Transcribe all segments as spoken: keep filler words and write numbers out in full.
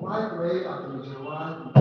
Right way after the Jawai,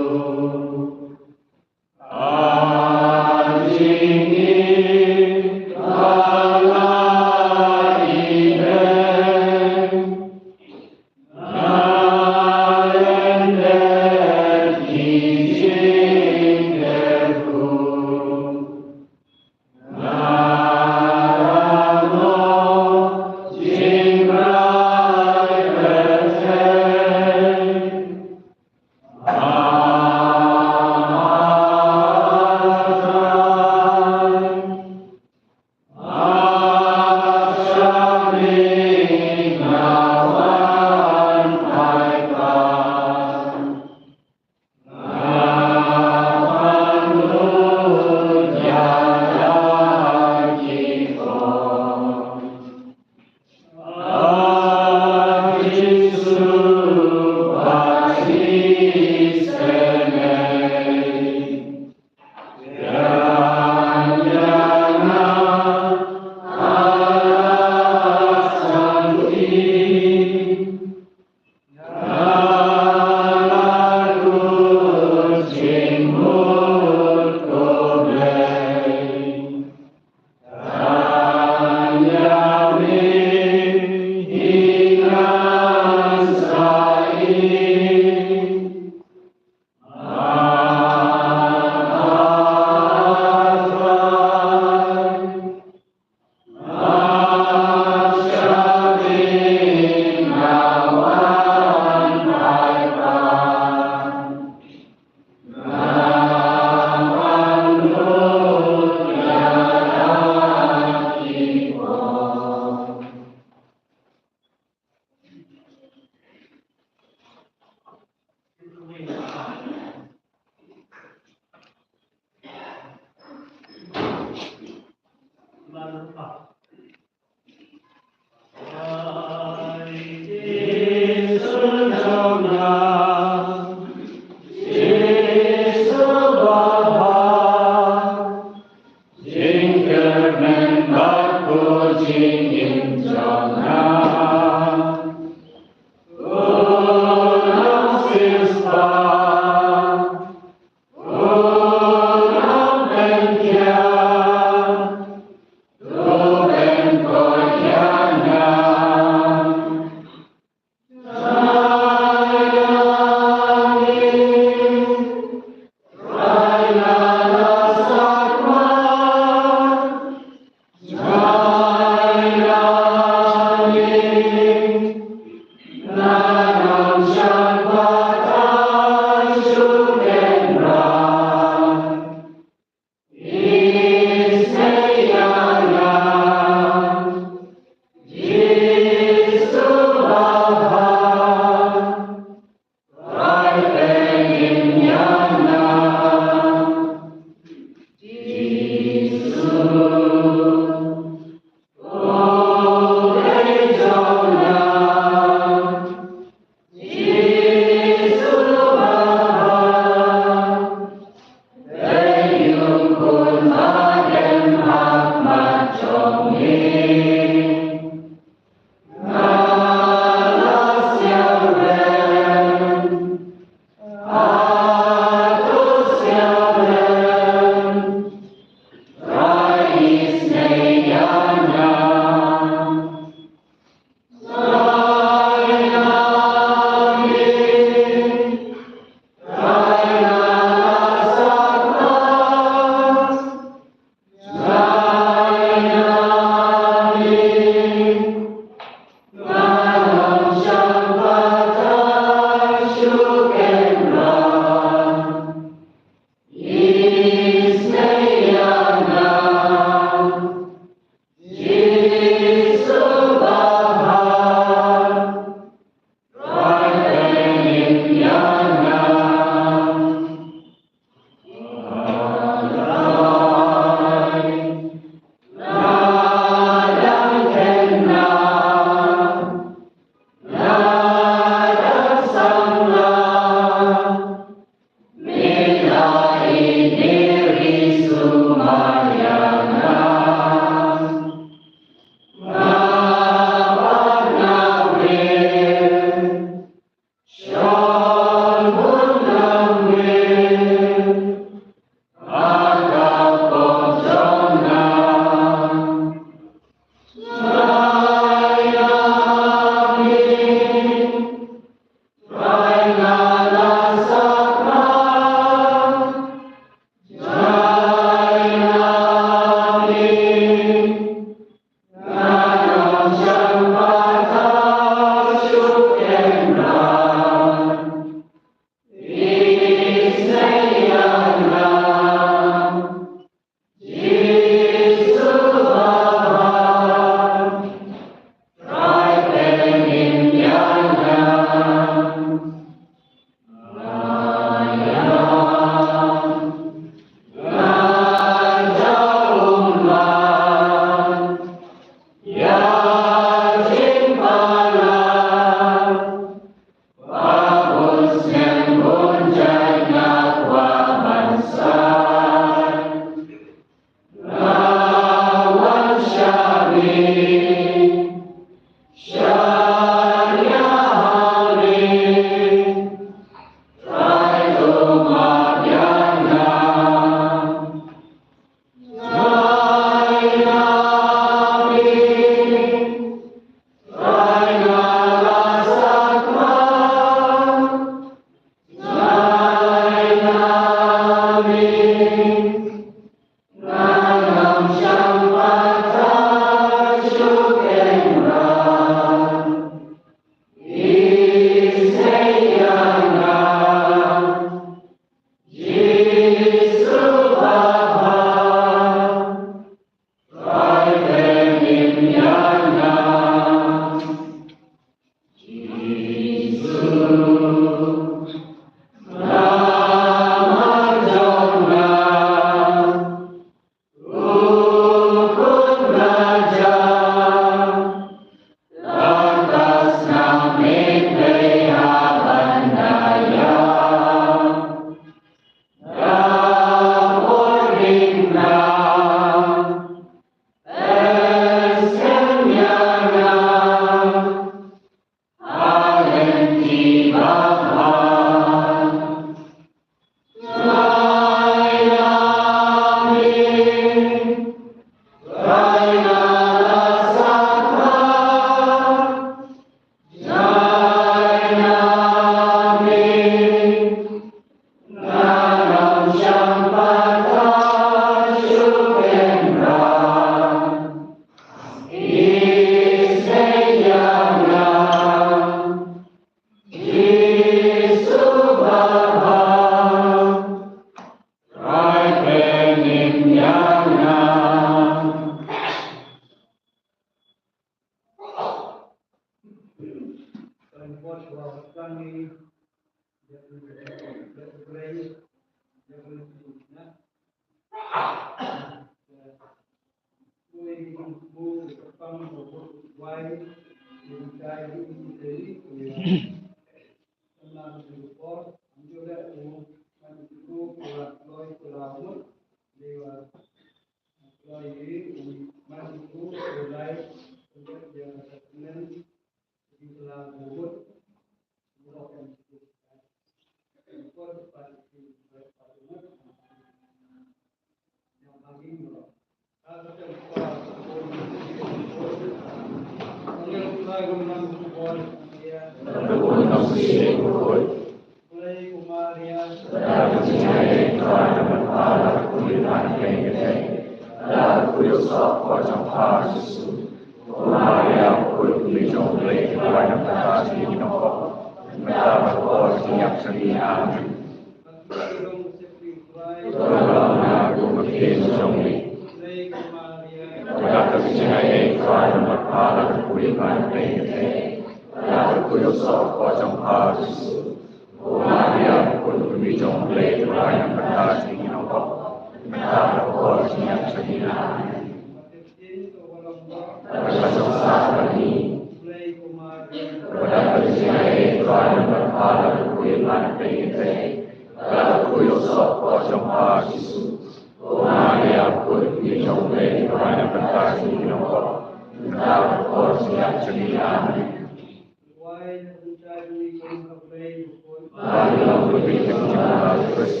Ba ngi long bynriew jong U Khrist.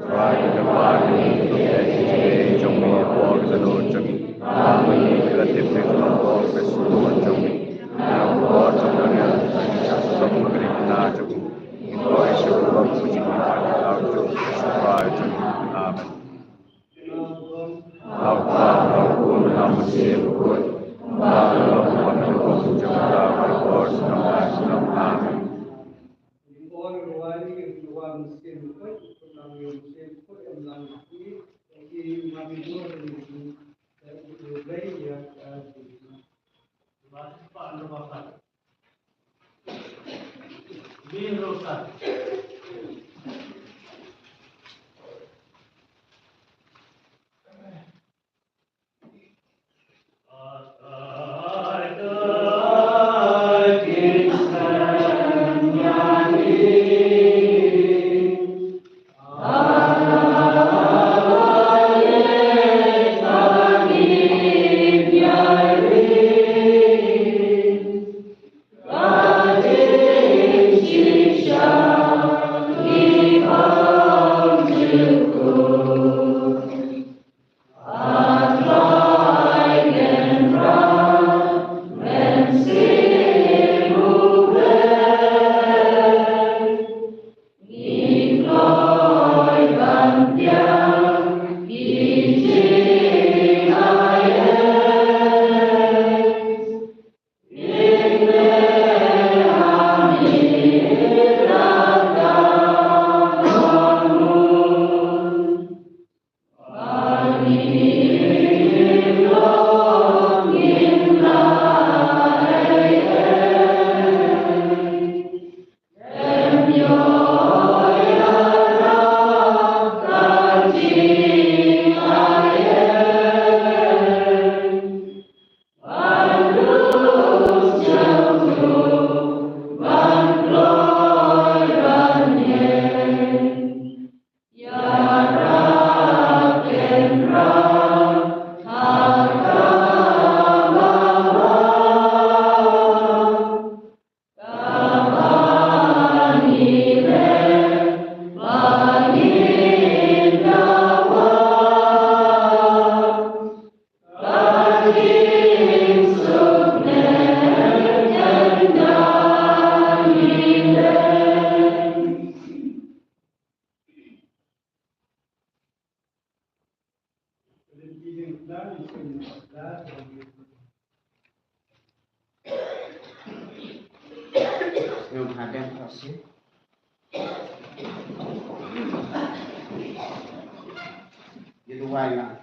Trai, ngi kyrpad ïa ngi kiei kiei jong ngi ha ka por kaba dohnud jong ngi. Ba ngi la tip ïa ka long ka por kaba dohnud jong ngi. Na ka por jong ngi, ngi la tip ïa ka long ka por kaba dohnud jong ngi. Ngi kyrpad ïa ka long ka jingkyrpad jong U Trai jong ngi. Amen. Amen. Ngam hadang kasi. Ïa duwai lang.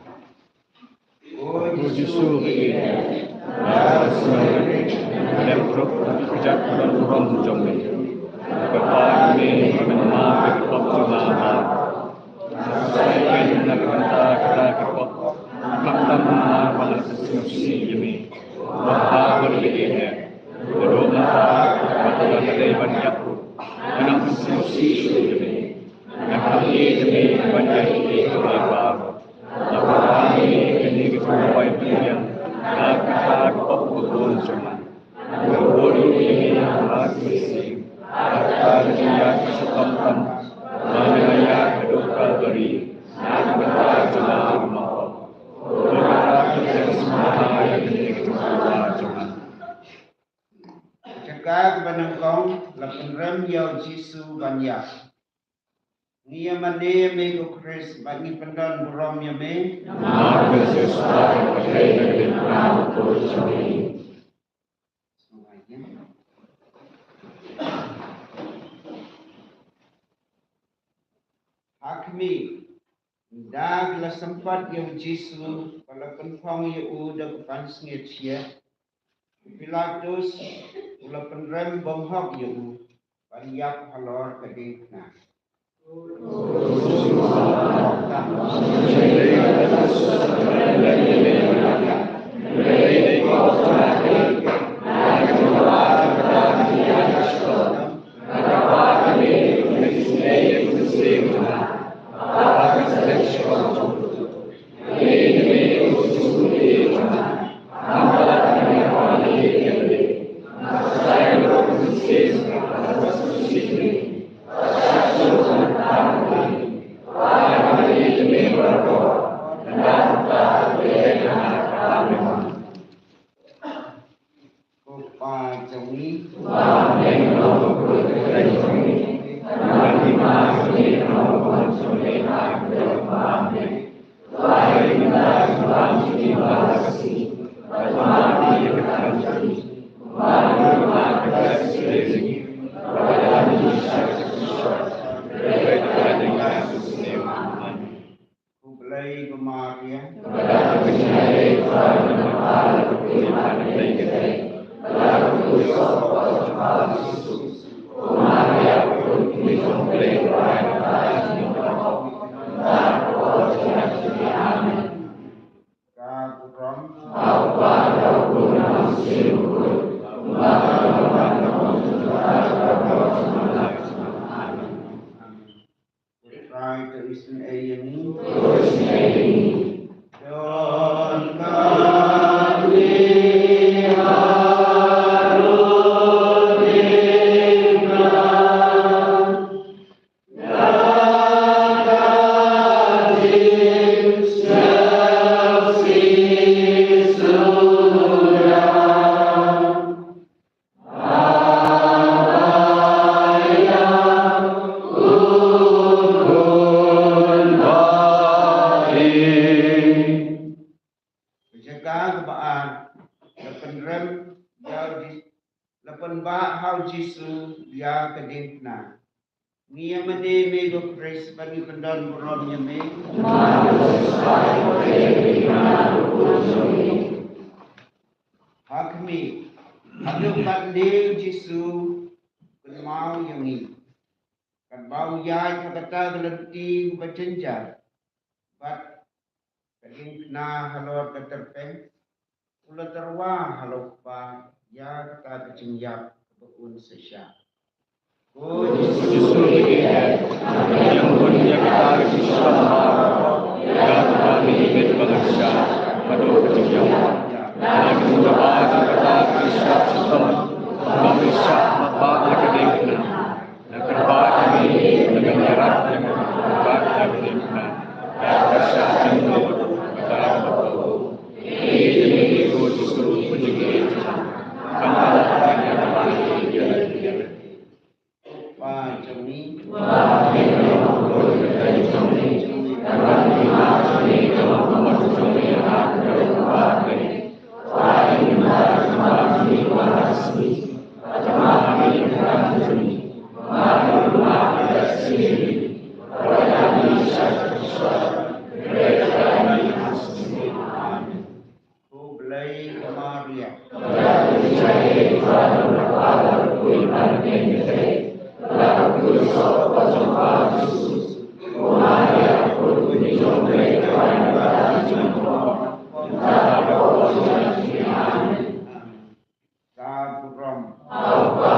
O Jisu, ïa, ïa, ïa, lem ruh ka jaitbynriew jong me. Ka pa me, ka mama, ka pop jong me. Sa ïa na ka bynta ka, ka pop. Khamtam ma ba la sngewsih ïa me. Ba ha ba la ïa. Naduh mynta bad ïa ka dei ban ïap ruh. Ngan sngewsih ïa me. Ngan khang ïa me ban ïa ïa ïa ïa. Lada ïa kane ka jingduwai pynïaid na ka kata ka pop ka bun jong nga. Nga bud ïa me ha ka mynsiem. Ha kata ka jingïaid ka shu tam tam. Ba nga la ïaid haduh Kalbari. Na ka bynta jong nga ma pop. Naduh mynta ka jingïaid ka shu tam tam ïa kane ka jingduwai jong nga. Jaka kaba nyngkong, la pynrem ïa u Jisu ban ïap. Ngi ïa mane ïa me ko Khrist, bad ngi pyndon burom ïa me. Namar ka Jisu ka pyrthei ka dei ka burom jong me. Ha khmih, ynda la sympat ïa u Jisu, ba la pynphong ïa u da ka pansngiat shiah. U Pilatus u la pynrem bymhok ïa u, ban ïap halor ka diengphna. Ngi ïa mane me ko Khrist, ba ngi kyndon burom ïa me. Ha khmih, haduh katne u Jisu u kynmaw ïa ngi. Katba u ïaid ha kata ka lynti kaba jynjar, bad ka diengphna halor ka tyrpeng, u la tyrwa halor kpa ïa kata ka jingïap kaba un sa shah. Ko Jisu, ïa kata ka jingshah, ïa kata ka jingshah, haduh ka jingïap. Ïa ka jingshah, ïa kata ka jingshah, haduh ka jingshah, ba ka diengphna. Na ka bynta kane, na ka bynta kane, na ka bynta kane, na ka bynta kane, na ka bynta kane. Ko Blei ka Maria. Ka burom. Amen.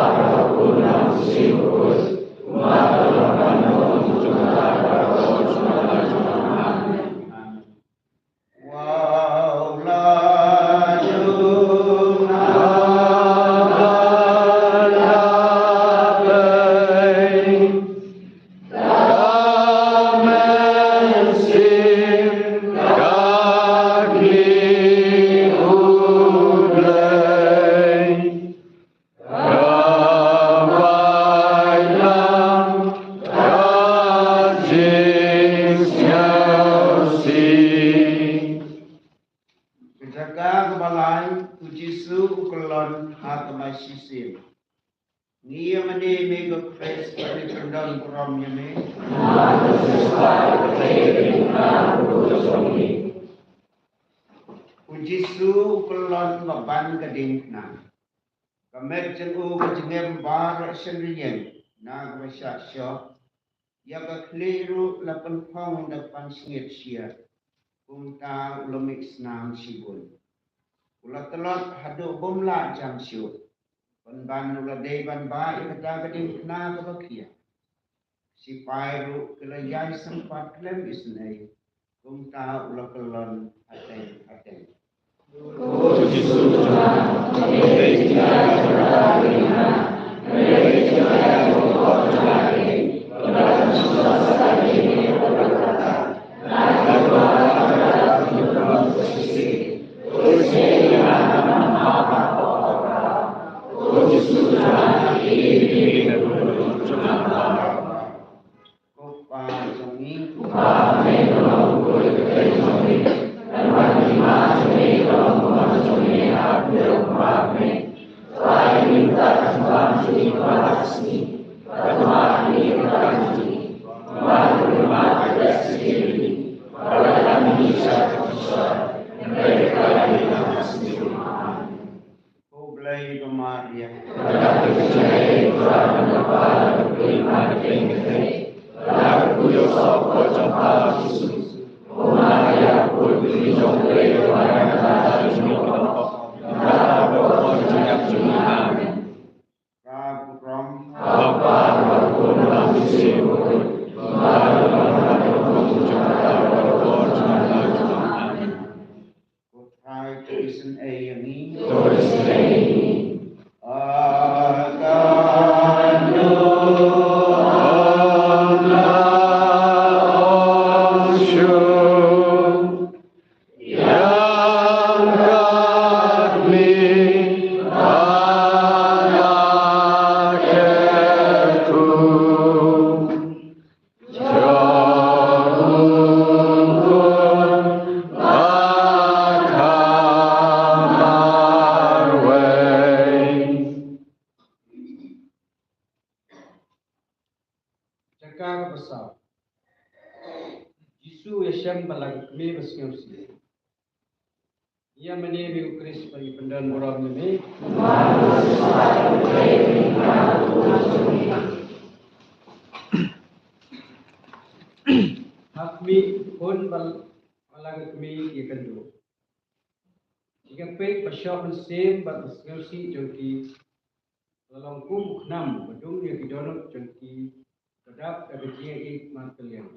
Ka jaka kaba lai, u Jisu u kyllon ha kaba shisien. Ngi ïa mane me ko Khrist, ba ngi kyndon burom ïa me. U Jisu u kyllon ba ban ka diengphna. Ka met jong u ka jyngem baroh shynriang na kaba shah shoh. Ïa ka khlieh ruh la pynphong da pansngiat shiar. Kumta u la mih snam shibun. U la tlot haduh bym lah jam shuh. Pynban u la dei ban bah ïa kata ka diengphna kaba khia. Sipai ruh ki la ïai sympat khlem isynei. Kumta u la kyllon hateng hateng. Ko Pa jong ngi. Ko Blei ko Maria. Ka burom. Ko Trai, to isynei ïa ngi. To isynei ïa ngi. Jaka kaba saw. Jisu u ïashem bad la ka kmie ba sngewsih. Ïa mane me u Khrist ba ngi pyndon burom ïa me. Ha khmih, khun bad la ka kmie ki ïakynduh. Ki ïapeit ba shoh mynsiem bad ba sngewsih jong ki. La long kum u khnam ba dung ïa ki dohnud jong ki ba dap da ka jingïaieit markylliang.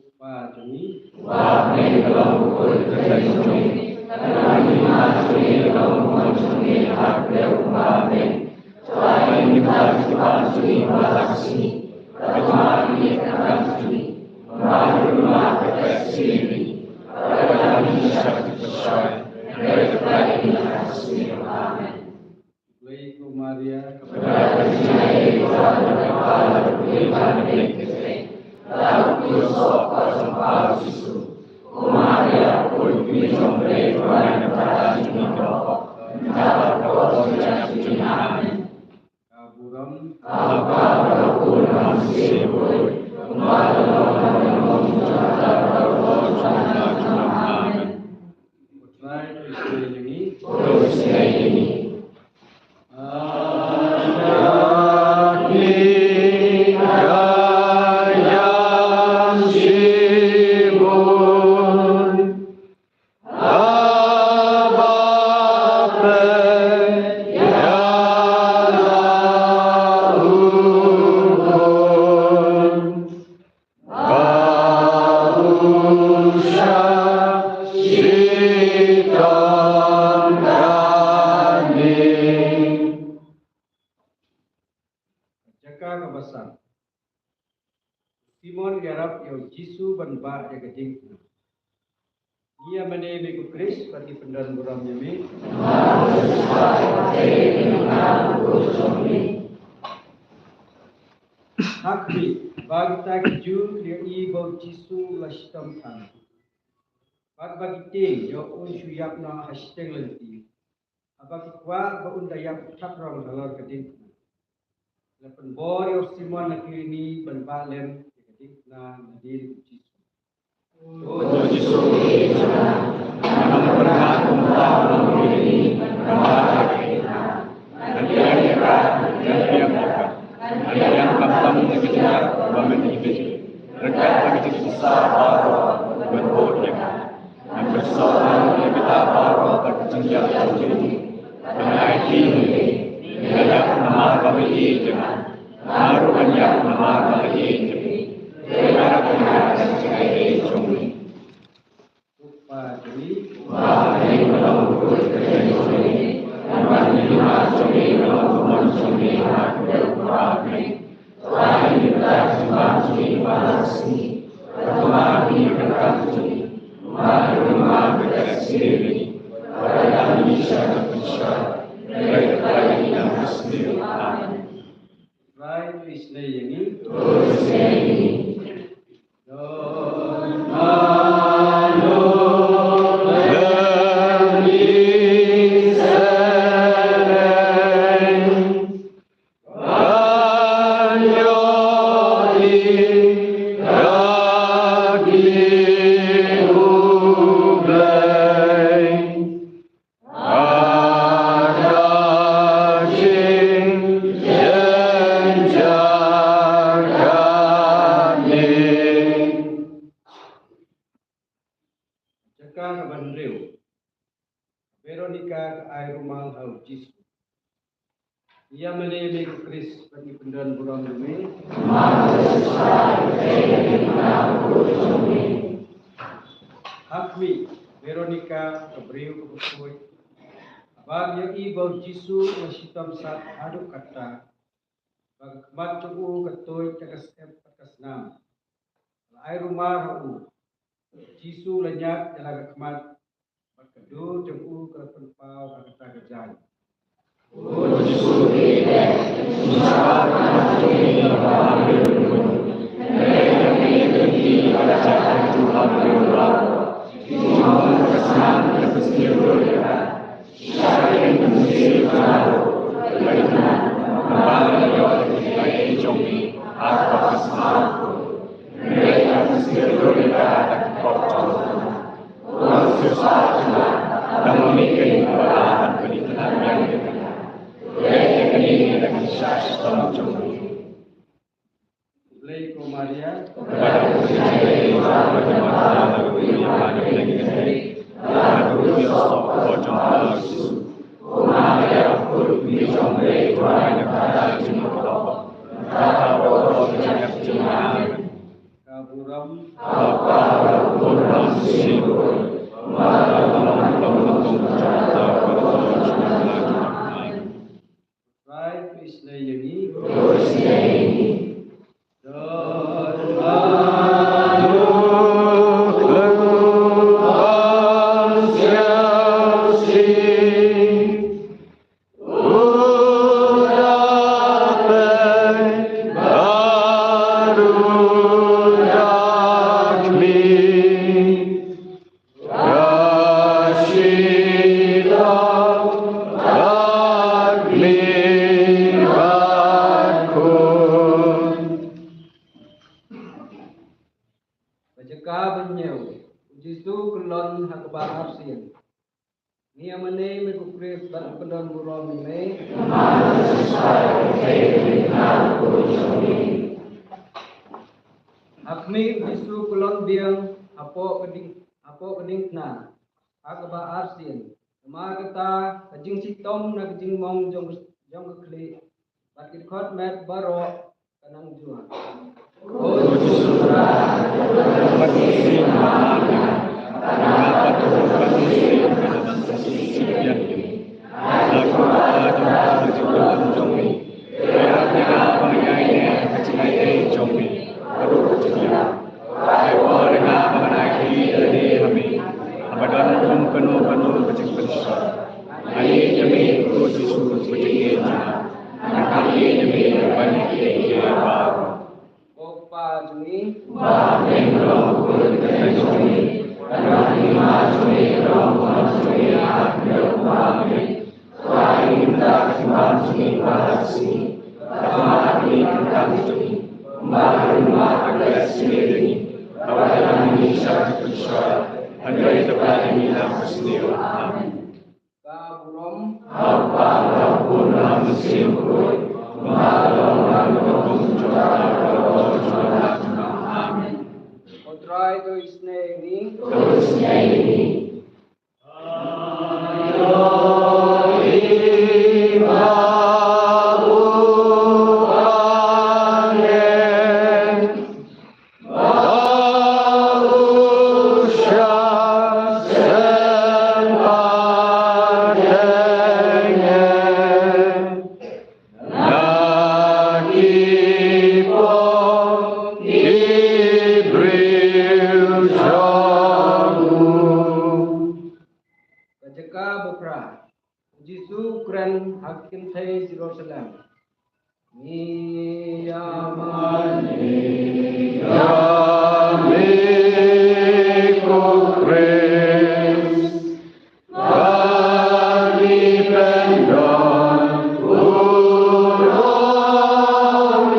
Kpa jong ngi. Kpa jong ngi. Amen. Khublei ko Maria, kaba Jaka kaba san. Simon u ïarap ïa u Jisu ban bah ïa ka diengphna. Ïa mane me ko Khrist, ba ngi pyndon burom ïa me. Ha khmih, ba kita ki Jiw ki la ïohi ba u Jisu u la shitom than. Bad ba ki tieng ïoh un shu ïap noh ha shiteng lynti. Haba ki kwah ba un da ïap thap rong halor ka diengphna. La pynbor ïa u Simon na ki ri ni ban bah lem ïa ka diengphna nadien u Jisu. Jaka kaba hynriew. Veronika ka ai rumal ha u Jisu. Ïa mane me ko Khrist, ba ngi pyndon burom ïa me. Ha khmih, Veronika ka briew kaba khuid, haba ka ïohi ba u Jisu u la shitom sat haduh katta, ba ka khmat jong u ka tuid da ka syep bad ka snam. La ai rumal ha u. Jisu u la ñiad ïa la ka khmat, bad ka dur jong u ka pynpaw ha kata ka jaiñ. Blei ko Maria. Ka burom. Trai, to isynei ïa ngi. Ka jaka ba hynñiew, u Jisu u kyllon ha kaba arsien. Ngi ïa mane me ko Khrist bad ngi pyndonburom ïa me. Ha khmih, u Jisu u kyllon biang hapoh ka dieng, hapoh ka diengphna ha kaba arsien. Namar kata ka jingshitom na ka jingmong jong, jong ka khlieh bad ki dkhot met baroh ka nang jua. Ko Kpa jong ngi. Ka burom. Amen. Ko Trai, to isynei ïa ngi. Ka jaka ba phra. U Jisu u kren ha ki kynthei Jerusalem. Ngi ïa mane ïa me ko Khrist, ba ngi pyndonburom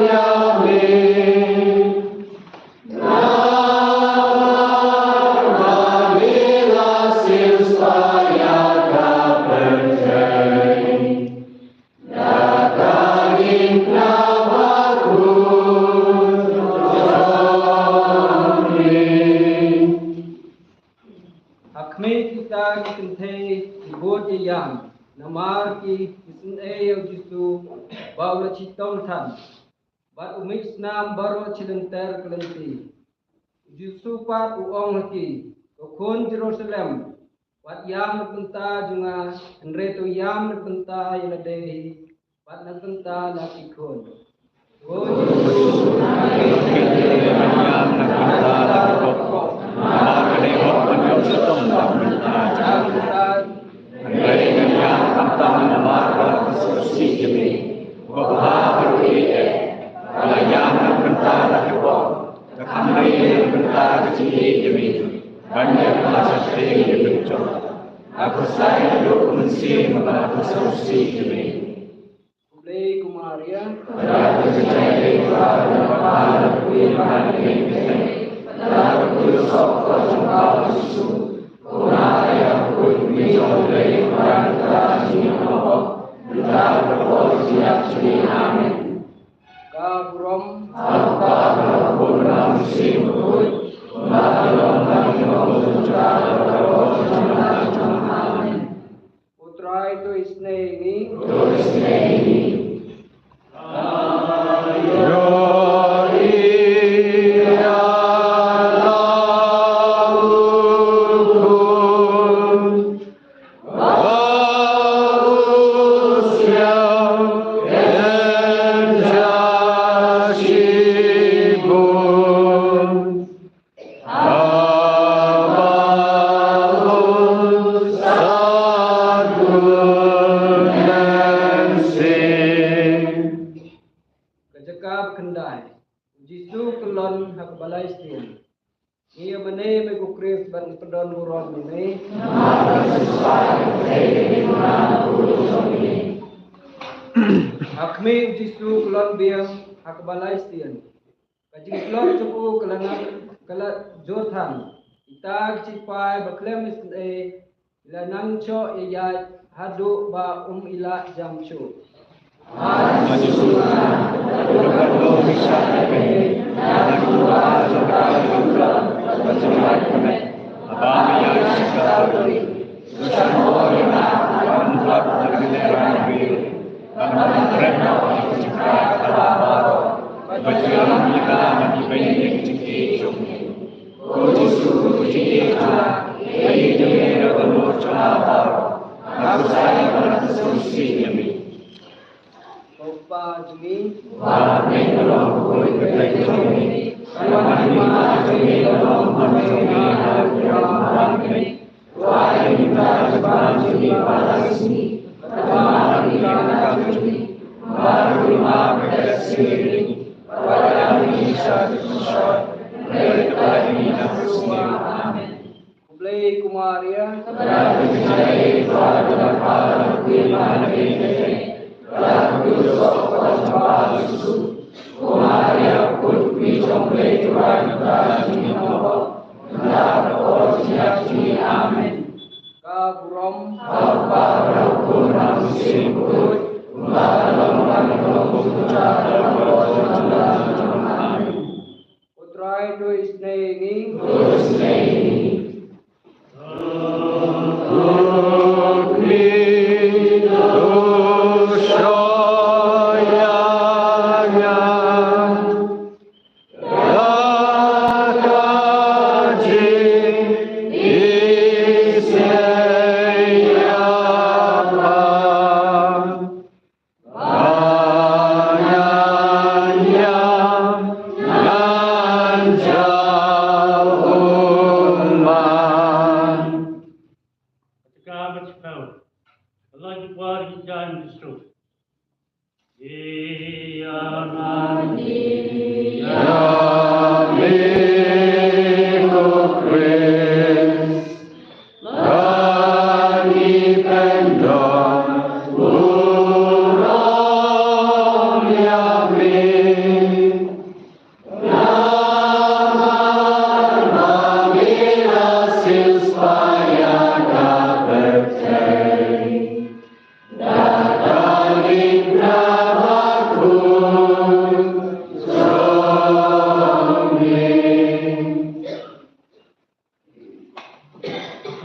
ïa me. Ha khmih kita ki kynthei ki bud ïa ïam, namar ki isynei ïa u Jisu ba u la shitom than. Bad u mih snam baroh shi lynter ka lynti. U Jisu pat u ong ha ki, ko khun Jerusalem, wat ïam na ka bynta jong nga, hynrei to ïam na ka bynta ïa lade hi bad na ka bynta na ki khun. Ko Jisu, ïam na ka bynta na ka bynta, namar ka dei hok ban ïoh shitom na ka bynta jong nga. Khublei ko Maria. Ka burom. U Trai to isynei ïa ngi. Ka jaka ba khyndai. U Jisu u kyllon ha ka balai shtien. Ngi ïa mane me ko Khrist ban pyndonkam ïa me. Ha khmih, u Jisu u kyllon biang ha ka balai shtien. Ka jingtlot jong u ka la nang, ka la jur than. Kita ki shipai ba khlem isynei ki la nang shoh ïaid haduh ba um ïa la jam shuh. Ko Kpa jong ngi. Khublei ko Maria. Ka burom. U Trai to isynei ïa ngi.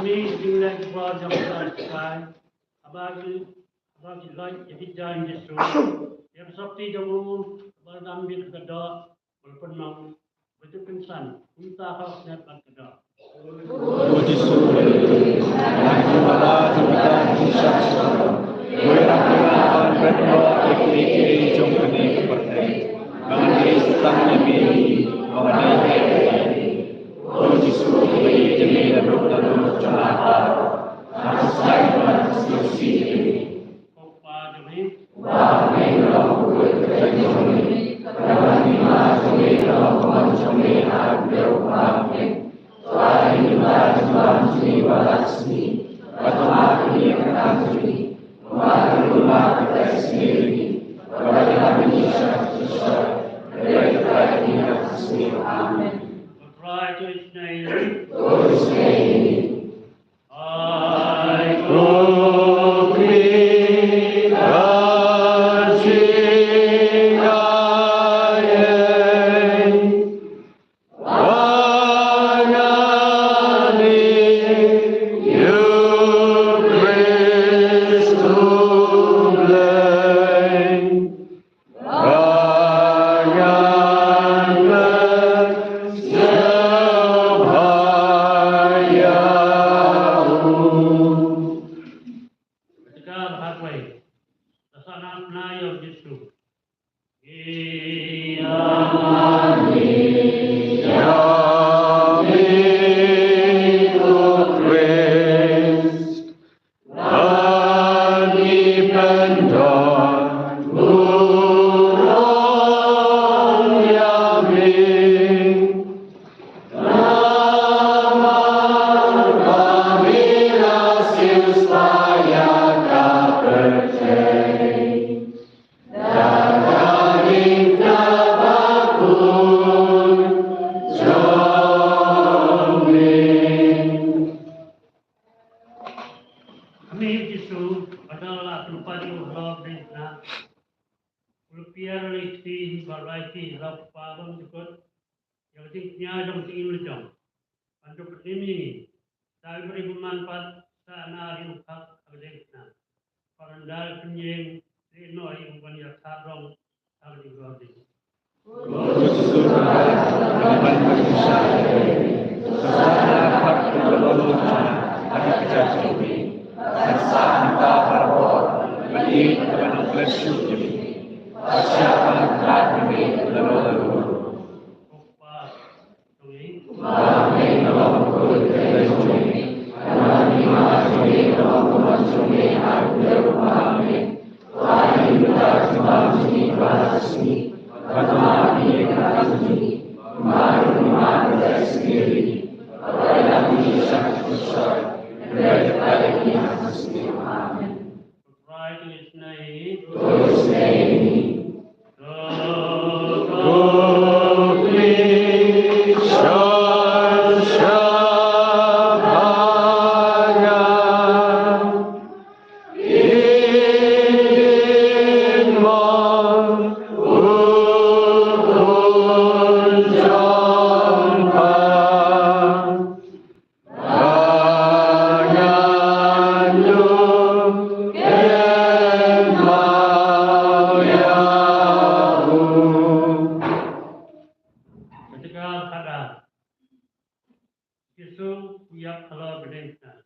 Ni jinglen ba jong ka sky. Aba ki, aba ki lait ïa ki jaiñ Jisu. Ïa ka sopti jong u ba dam bit ka doh. Ba la pynmong ba ju kynsan kumta ha ka snep bad ka doh. Ko Jisu, Kmie Jisu, ba la pynpaw ïa u halor bneng Kynrad, u la pynïar ïa ki kti bad la ïa ki halor u kpa bymjukut, ïa ka jingkñia jong ka jingim la jong. Ban jop pynim ïa ngi. Dei ba ri bymman pat sa na ri u khak ha ka bneng Kynrad. Ban da pynïeng ri noh ïa u ban ïa khak rong ha ka jingkor ding. Jisu u ïap halor bneng Kynrad.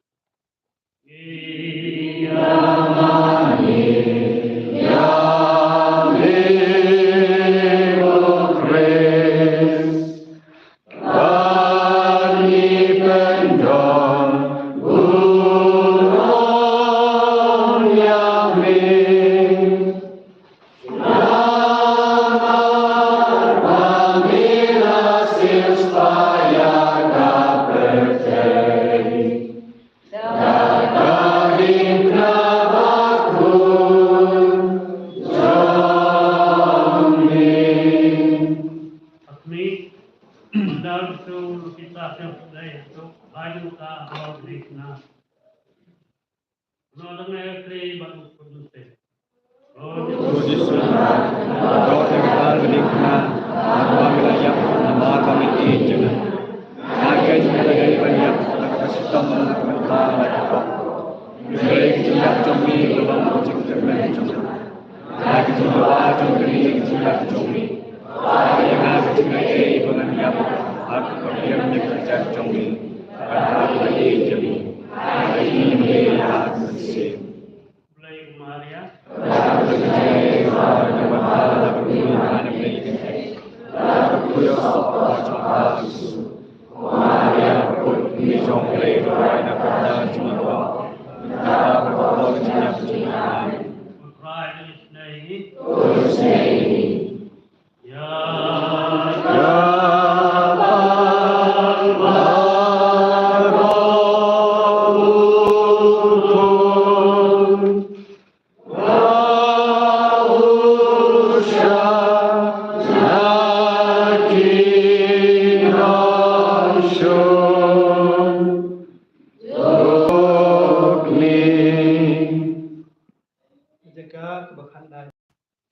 Jaka kaba khatlai.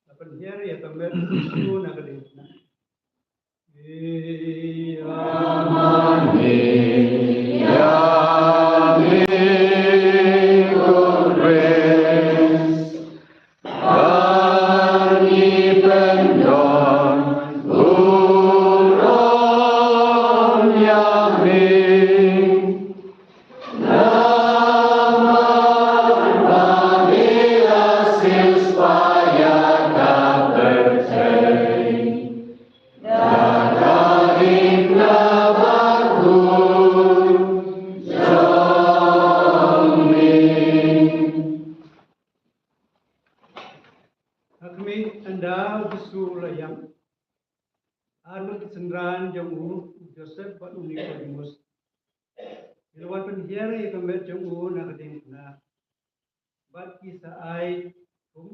La pynhiar ïa ka met u Jisu na ka diengphna. Ha khmih, ynda u Jisu u la ïap, arngut ki synran jong u, u Joseph bad u Nikodemus, ki la wan pynhiar ïa ka met jong u na ka diengphna, bad ki sa ai kum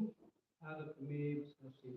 ha ka kmie basngewsih.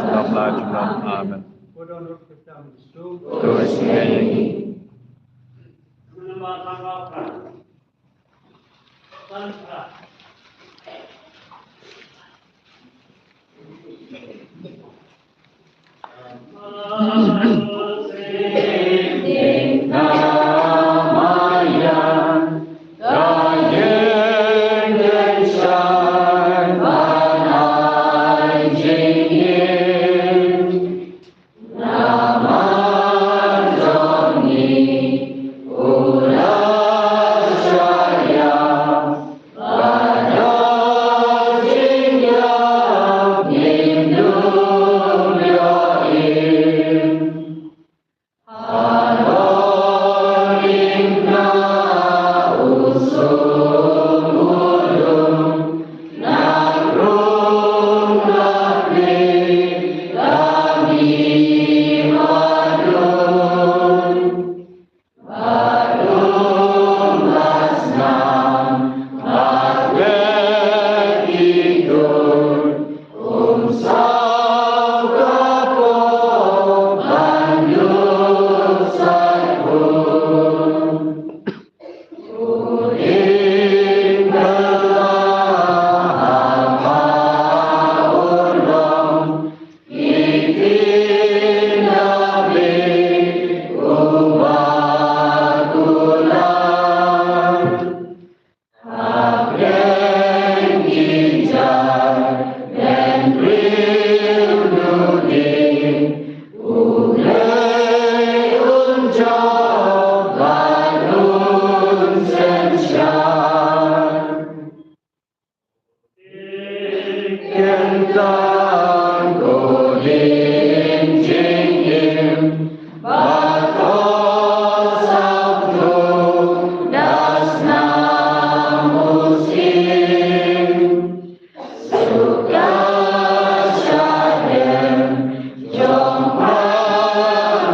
junom la junom. Amen. To sngewbha ïa ngi. Kyntang ko ding jingim, ba ko sawdong das na musim. Suka shadem jong pha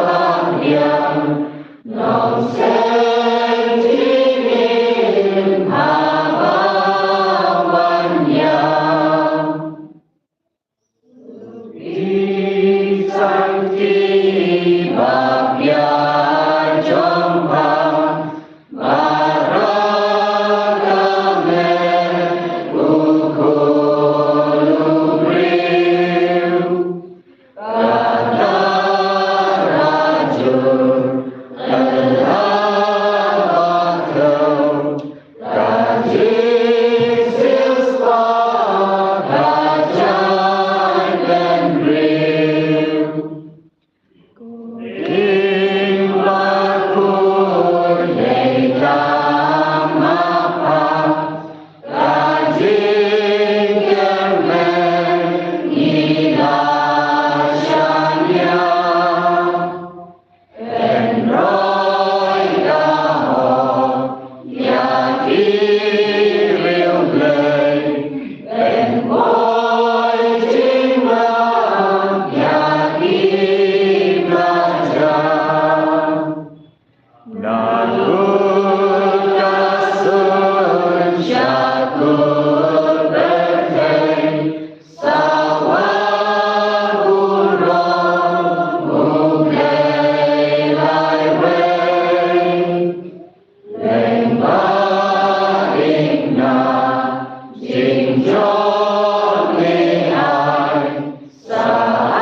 wan biang, nong seng jingim haba wan biang. Ki sangti ba pia jong pha, baroh ka leh u khun u briew. Ka dara jur, ka dara ba khraw, ka jingsiewspah ka jait bynriew. King ba khuid ïa ka ma pha, ka jingkyrmen ngi la shaniah. Pynroi ka hok ïa ki riewblei, pynboi jingmap ïa ki plaja. Na kut ka sun sha kut pyrthei, sa wan burom U Blei laiwei. Lyngba ïing na jingjop lehai, sa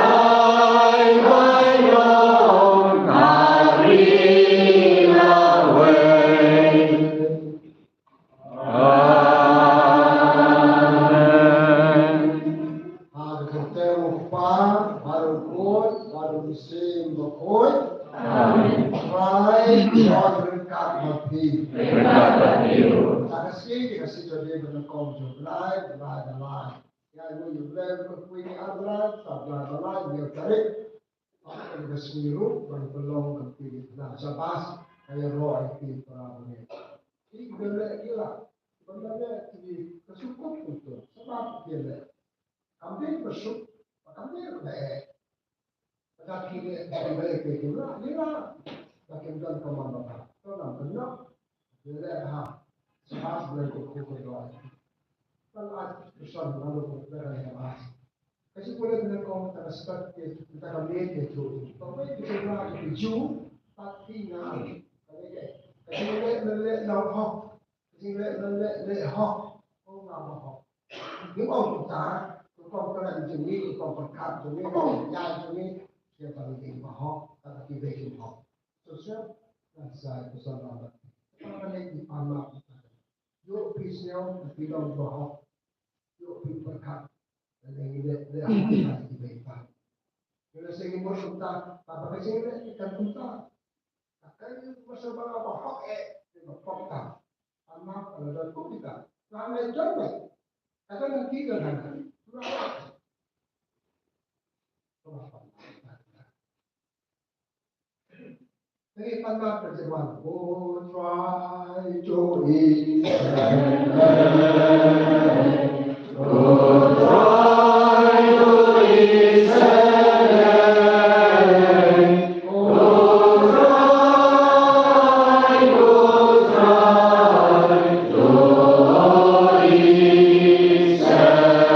ai bainong ha ri lawei. Amen. Ha ka kyrteng U Kpa, bad U Khun, bad U Mynsiem Bakhuid. Amen. Trai, Trai ryngkat bad phi. Ryngkat bad phi ruh. Sa ka sngi, ka sngi jong U Blei, ba nyngkong jong U Blei, U Blei ba lai. Ïa U Blei, U Blei, U Blei, U Blei, U Blei, U Blei, ka sngi ruh ban pynlong ka phi na Sabbath, ka ïaroh ïa phi para bangeit. Ki ba leh ki la, ba leh ki ka sukut tu, Sabbath ki leh. Kam dei ba suk, ba kam dei ba eh. Ba ki leh, ba ki leh ki la, ki la. Ba kim don ka man ba. To nam pynlong. Leh ha. Sabbath ba ko ko ko. Ban ai person ban lo ko leh ha Sabbath. Ka jingpule pynlong kong ta ka start ke, ta ka me ke tu. Ba wei ke tu na ke ju, ta ti na. Ka jingpule pynlong kong hok. Ka jingpule pynlong kong hok. Kong nga ba hok. Ym ong kumta, kong kong pynlong jong ngi, kong pynkat jong ngi, kong ïa jong ngi. Ke ba ngi ba hok, ta ki be ki hok. So so, na sa ko sa na. Ka ba ne ki pan ma. Ïoh phi sngewbha, phi long ba hok. Ïoh phi pyrkhat. Lane ngi leh, leh ha phi phi phi phi. Lane sngewbha kumta, ba ka sngewbha kan kumta. Ka kan masa ba ba hok eh, ba hok ta. Ama ala don kumta. Lane don ba. Ka kan nanti kan kan. Ngi pan na ka jingwan. O Trai, to is heaven. O Trai, to is heaven. O Trai, O Trai, to is heaven.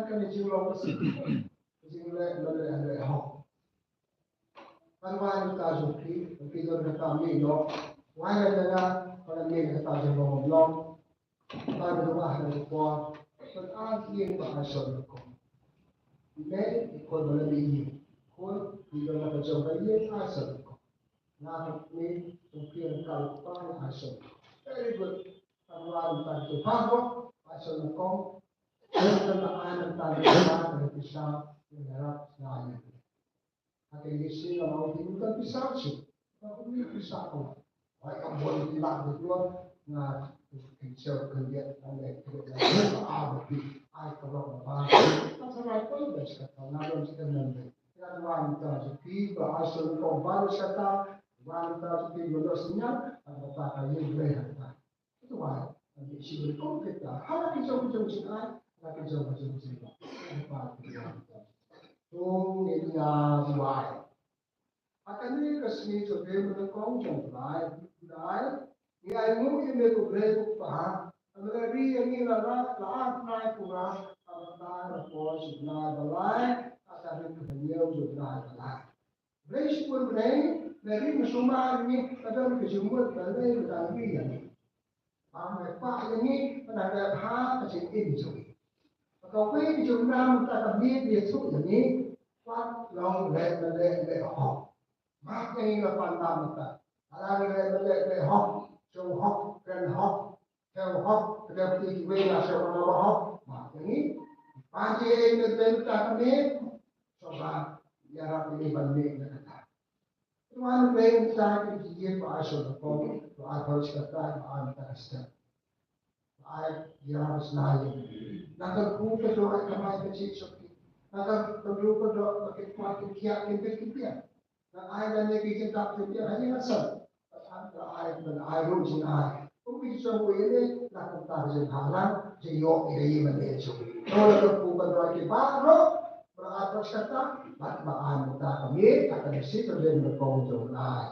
Kane jinglong ka siti, jingleh, leh, leh hok. Kan wan mynta jong phi, phi don kata mih noh. Wan na nga, kan mih kata jinglong long. Kan ruah na por. Kan an yin ba asol ko. Mei, ko ba na mih. Ko, phi don kata jong ka yin asol ko. Nga ka mih, phi kan kal ko asol. Very good. Kan wan mynta jong phi, asol ko. Kan ai mynta jong phi, kan pisa, kan rap, kan Ha ka English nga ong, "Ïa ka pisa shu." Ka ong, "Ïa ka pisa ko." Ai, ka bun ki lak ki klur, nga ki shu khyndiat, nga ki khyndiat, nga ki khyndiat, ai, ka lok ba. Ka sa rai ko, ba sa ka nga ong, sa ka nang dei. Ka wan ka sa ki ba asol ko ba sa ka, wan ka sa ki ba lo sinyal, ka ba ka yin dei ha ka. Tuwai, ynda shi kum kita, hala ki jong ki jong jingai, hala ki jong ki jong jingai. Hala ki jong ki jong jingai. Tung nia tuwai. Ha kane ka sngi jong me nyngkong jong Blai, Blai, ngi ai nguh ïa me ko Blei ko Kpa, ha ka ri ïa ngi la la, la ar nai pura, ha ka bynta na poi jong Blai Blai, ha ka ri ka hynñiew jong Blai Blai. Blei shibun Blei, na ri na sumar ngi, ka don ka jingmut Blei na ka ri ïa ngi. Ba me kwah ïa ngi, ba na ka bha ka jingim jong ngi. Ba kawei ka jingnam mynta ka miet ïathuh ïa ngi, kwah long leh ba leh leh hok. Map ïa ngi la pan ba mynta. Ala leh ba leh leh hok, shu hok, kren hok. Te u hok, te u ti kiwei na sha u naba hok, ma te ngi. Ba je ei me te ta ka me, so ba, ïarap ïa ngi ban me na kata. Tuan me ta ki ki ye ba ai so ko, ba ai ko shi kata, ba ai ta ka step. Ba ai ïarap sna ïa. Na ka ku ka do ai ka mai ka chi so ki. Na ka ka do ka do ba ki kwat ki kiak ki bit ki piak. Nga ai lane ki jingkap jong phi ha ïing ha sem. Bad nga ai, nga ai ruh jingai. Kum ki jong u ïa ne, na kumta jinghalang, jingïoh ïa ïa mane jong u. To la ka pu ban roi ki baroh, ba ai pas kata, bad ba ai mynta ka miet, ka kan si ka den ka kong jong u ai.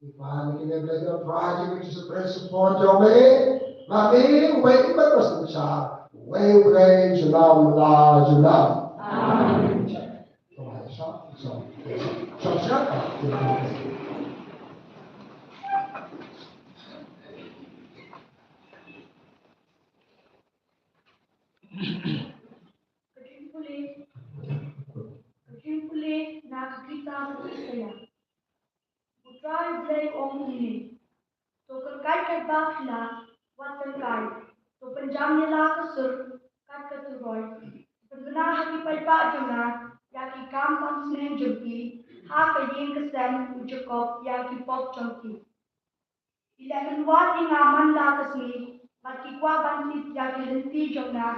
Ki pan ki ne ble jong Trai jong u Jisu Khrist pon jong me. Ba me, u bai ibat pas u cha. Wei u bai julam la julam. Amen. Ka jingpule, ka jingpule na ka kitab u Isaïah. U Trai Blei u ong kumne: To kyrkait katba phi lah, wat kyrkait. To pynjam ïa la ka sur kat ka turoi. Pynbna ha ki paidbah jong nga ïa ki kam pansneng jong ki, ha ka ïing ka sem u Jakob ïa ki pop jong ki. Ki leh kynwad ïa nga man la ka sngi, bad ki kwah ban thied ïa ki lynti jong nga,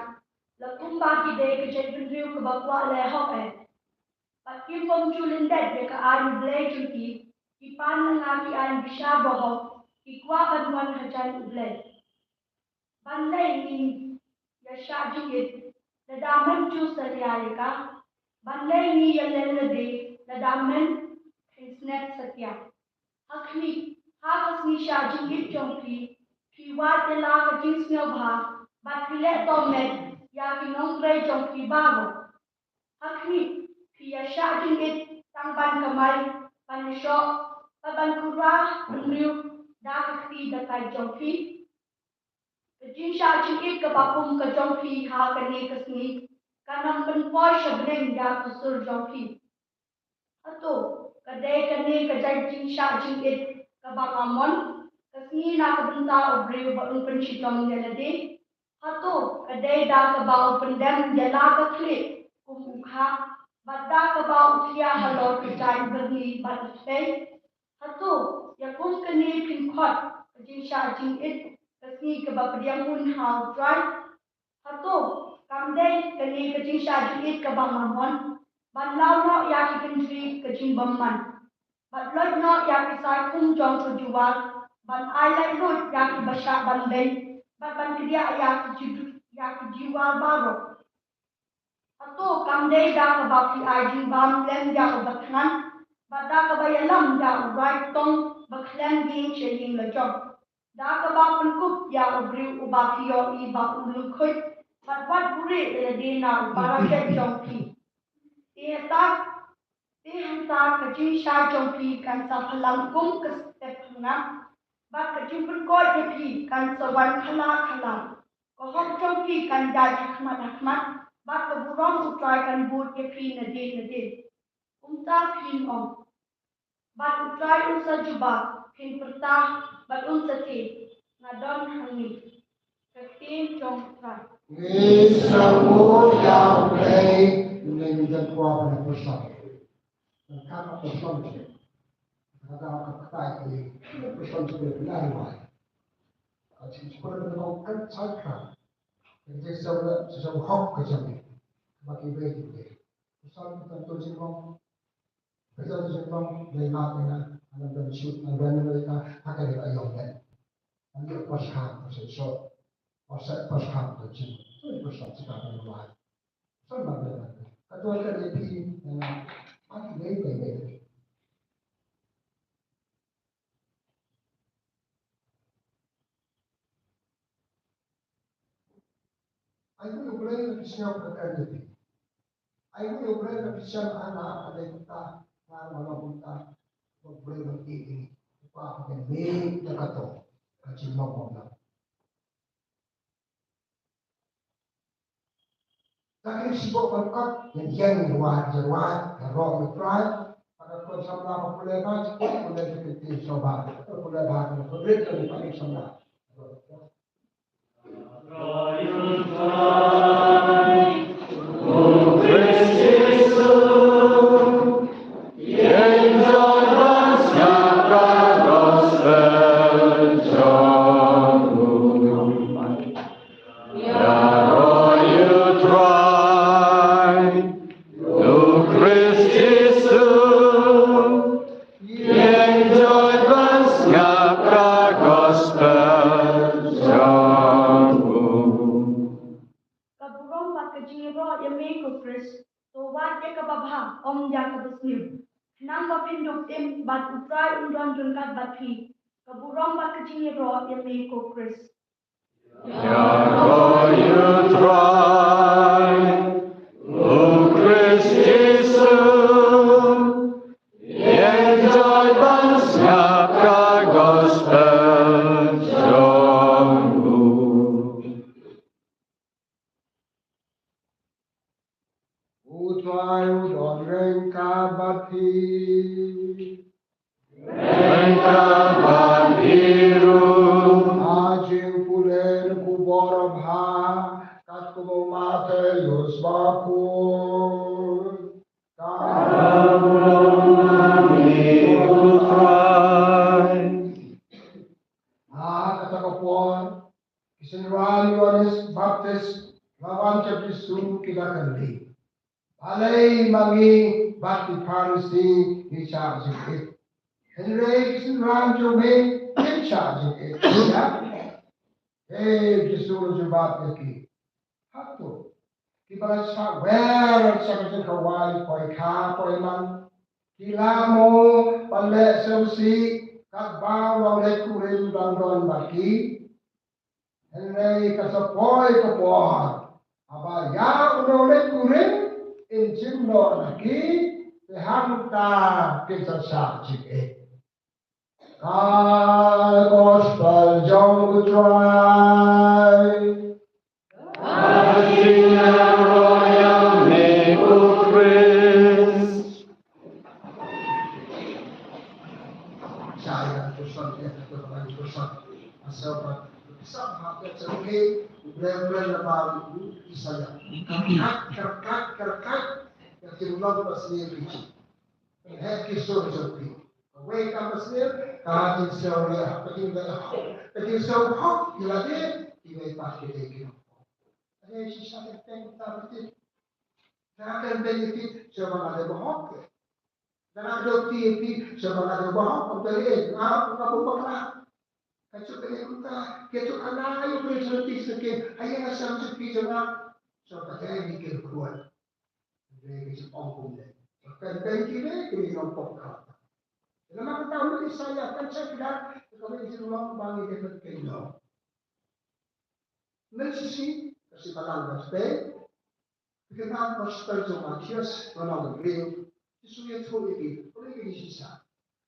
la kumba ki dei ka jaitbynriew kaba kwah leh hok eh. Bad kim bym ju lyndet ïa ka aiñ u Blei jong ki, ki pan na nga ki aiñ bishar bahok, ki kwah ban wan hajan u Blei. Ban lei ngi ïa shah jingit, lada men ju salia ïa ka. Ban lei ngi ïa len lade, lada men kheiñ snet satia. Ha khmih, ha ka sngi shah jingit jong phi, phi wad ïa la ka jingsngewbha, bad phi leh tohmet ïa ki nongtrei jong phi baroh. Ha khmih, phi ïa shah jingit tang ban kamai, ban shoh, bad ban kura bynriew da ka kti da ka jong phi. Ka jingshah jingit kaba kum ka jong phi ha kane ka sngi, kan ym pynpoi sha bneng ïa ka sur jong phi. Hato ka dei kane ka jait jingshah jingit kaba nga mon, ka sngi na ka bynta u briew ba un pynshitom ïa lade? Hato ka dei da kaba u pyndem ïa la ka khlieh kum u khah, bad da kaba u khia halor ka jaiñ byrni bad u thlei? Hato ïa kum kane phin khot ka jingshah jingit, ka sngi kaba pdiang hun ha u Trai? Hato kam dei kane ka jingshah jingit kaba nga mon, ban law noh ïa ki kynjri ka jingbymman, bad loit noh ïa ki sai khum jong ka Juwar, ban ai laitluid ïa kiba shah ban beiñ, bad ban kdiah ïa ki ju-, ïa ki Juwar baroh? Hato kam dei da kaba phi ai jingbam lem ïa uba thngan, bad da kaba ïalam ïa u rai tong ba khlem ïing sha ïing la jong, da kaba pynkup ïa u briew uba phi ïohi ba u lyngkhuit, bad wat buhrieh ïa lade na u para khet jong phi. Te hangta, te hangta ka jingshai jong phi kan sa phalang kum ka step hangap, bad ka jingpynkoit ïa phi kan sa wan khala khala. Ka hok jong phi kan dait ha khmat ha khmat, bad ka burom U Trai kan bud ïa phi nadien nadien. Kumta phin ong, bad U Trai un sa jubab, phin pyrta, bad un sa ktien, nga don hangne. Ka ktien jong U Trai. Ngi sngewbha ïa U Blei, ngi dang kwah ban pyrshang. Nang kata pyrshang. Kata ka kata ini pyrshang sudah benar wai. Ka jingkhuslai ka jingkhuslai ka jingkhuslai ka jingkhuslai hok ka jingkhuslai. Bagi baik itu. Pyrshang kita tu jingkhuslai. Pyrshang tu jingkhuslai. Dei ma kena. Alam dan syut. Alam dan mereka. Akan kita ayom kan. Ambil pyrshang. Pyrshang syut. Pyrshang pyrshang tu jingkhuslai. Pyrshang sudah benar wai. Pyrshang benar wai. Kata kata dia pilih. Mati baik baik baik. Ai ngi U Blei na phi sngewbha ka kyrdan phi. Ai ngi U Blei na phi sngewbha na ka dei kumta, na ma long kumta. U Blei na phi ini. Upa ka dei me na ka to. Ka jingmong mong na. Takin sibo kan kat, yang yang ruat, yang ruat, yang roh yang ruat. Pada tuan samla pule ba, pule pule pule ba, pule ba, pule pule samla. Ïaroh ïa U Trai, U Khrist Jisu, ïeng joit ban sngap ka gospel jong u. Ka burom bad ka jingïaroh ïa me ko Khrist, to wad ïa kaba bha, ym ïa kaba sniew. Khnang ba phin dup im bad U Trai un don ryngkat bad phi. Ka burom bad ka jingïaroh ïa me ko Khrist. Ïaroh ïa U Trai, U Khrist Jisu, ïeng joit ban sngap ka gospel jong u. U Trai u don ryngkat bad phi. Ryngkat bad phi ruh. Ha jingpule na ka bor bha, katkum u Mathaios bakhuid. Ka burom ïa me ko Trai. Ha kata ka por, ki synran u Ïoannis Baptist la wan sha Jisu, ki la kylli, balei ma ngi bad ki Pharisi ngi shah jingïeit, hynrei ki synran jong me kim shah jingïeit? Ïa, te Jisu u jubab ïa ki, hato kiba la shah wer sha ka jingkhawai poi kha poi man ki la mo ban leh sngewsih katba u Nongïalam u dang don bad ki? Hynrei ka sa poi ka por, haba ïa u Nongïalam in shim noh na ki, te hangta kin sa shah jingïeit. Ka gospel jong U Trai. Ka jingïaroh ïa me ko Khrist. Shah ïa ka gospel, ïa ka gospel. Asal ba, sa ha ka jingïaroh, U Blei, U Blei na ba u Isaïah. Kyrkat, kyrkat, kyrkat. Ïa ki long ba sniew ki jing. Heh ki sur jong phi. Kawei ka mynsiem, ka jingsngew leh, ka jingsngew hok, ka jingsngew hok ïa lade, kiwei pat ki dei ki nongpop. Lada shisha ka teng ta phi. Lada ka teng phi, sngewbha lada ba hok. Lada ka dei phi, sngewbha lada ba hok, ka dei, nga, nga ba bakla. Ka juk ka dei kumta, ka juk ka na ïa u Blei jong phi sngewbha, ha ïing ha sem jong phi jong nga. Sngewbha dei ni ki khun. Hynrei ka jingong kumne. Ka kynbeiñ ki ne ki nongpop ka. Namar kata u Isaïah kan sa kyndat ka kynbeiñ jong u long ba ngi dei ban kynnoh. Mynshisha ka Shi Balang ba stay. Phi kynmaw ka gospel jong u Mathaios, ba long riew. Jisu ïathuh ïa ki, u leh ïa ki shisha.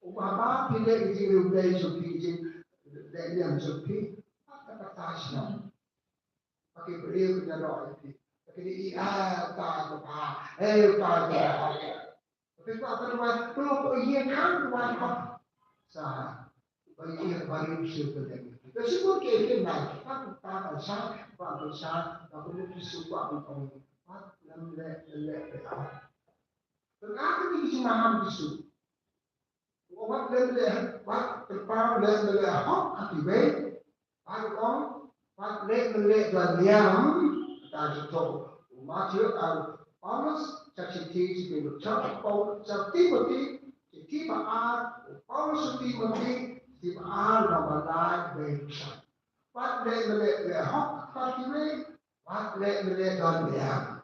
U ba, ba phi leh ïa ki jingriewblei jong phi, ki jingleh niam jong phi, ba ka kata shisha. Ba ki briew kin ïaroh ïa phi. Ba kin ïa, ah, uta ka ba, eh, uta ka ba. Phi kwah ban wan, to, to ïa khang wan hok. Sa, ba ïa ïa ba ïa shu pynlong. Te shu pynlong ke ke nai, ba ka ta ka sa, ba ka sa, ba ka mut shu ba ka ong. Ba lam le le le le. Te ka ni ki maham ki shu. Wat le le, wat terpau le le hok ka ki wei. Bad u ong, bad leh mynleh don niam, kata ka jingthoh u Mathaios, u Paulus, sa shithi, shithi u Paul, sa Timothy, shithi ba ar, u Paulus u Timothy, shithi ba ar, namba lai, wei u san. Bad leh mynleh leh hok, bad kiwei, bad leh mynleh don niam.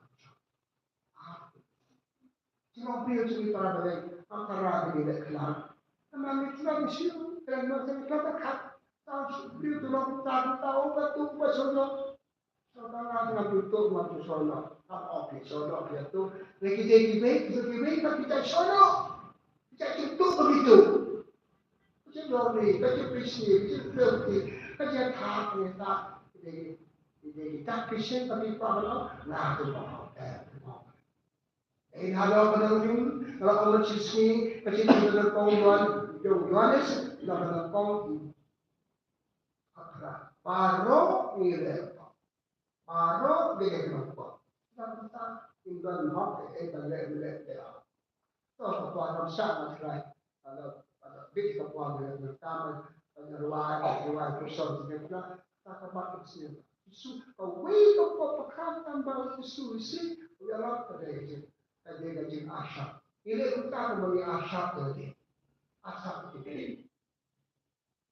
Ki long briew jong ngi para bangeit, ngam kyrpad ïa ngi leh khlad. Namar ngi khlad ngi shu, khlad ngi shu, khlad ngi khat. Tang shu briew tu long ta, ta, oh, ba tu, ba shu long. Shu long, ngam tu tu, ngam tu shu long. Ngam ok ki shu long, ki tu. Leh ki dei ki wei, ki dei ki wei, ba ki dei shu long. Ki dei ki tu, ba ki tu. Ki dei lonely, ki dei busy, ki dei filthy, ki dei thak, ki dei thak. Ki dei, ki dei ki thak, ki shu, ba ki pa, ba long. Nga tu, ba, eh, ba. Ei, ha la ka nang ring, ha la ka nang shisngi, ka shisngi ka nang kong Yohan, Yohanes, ha la ka nang kong. Baroh ngi leh. Baroh ngi leh nang kong. Sa sa, kim don hok, ei, ei, ba leh, leh, leh. To, ka kwa nang sa, nang try. Pada, pada bit ka pwa ngi, ngi tam, ngi rwai, ngi rwai, person, ngi kena, ta ka mat ka sien. Jisu, ka wei ka pwa pakhat tam ba Jisu isi, u ïalap ka dei jing, ka dei ka jing asap. Ile uta ka mani asap ka dei. Asap ka dei.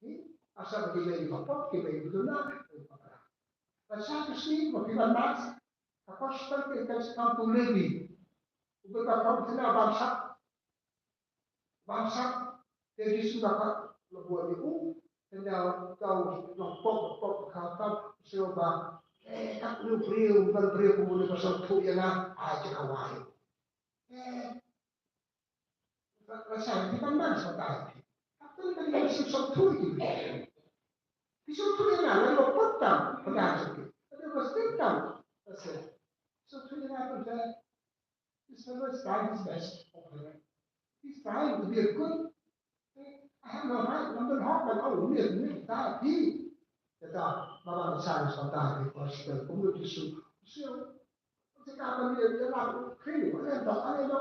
Ni, asap ka dei ka pwa, ka dei ka duna, ka dei ka pwa. Ka sa ka sien, ka dei ka mas, ka pwa seperti ka sa ka tu lebi. U ba ka kena bangsa. Bangsa, te Jisu da ka la buat ïa u, te da ka u long pop, pop, ka tam, shu ba, eh, ka u briew, ban briew, ka mut ba shu tu ïa nga, ai, te ka wai. Eh, la, la sa, ti ban ban sa ta. Ka tu ka ni shu shu tu ïa ki. Ki shu tu ïa nga, la lo pop tam, ka da shu ki. Ka da ko stem tam, ka se. Shu tu ïa nga, ka da. This fellow is trying his best. Okay. He's trying to be a good. I have no right. I'm not hard at all. Me, me, that, he. Kata, ba ban sa ni sa ta ni ko shi ko mu tu su. So, se ka ba ni ya la ko kri, wa le ba, ale ba.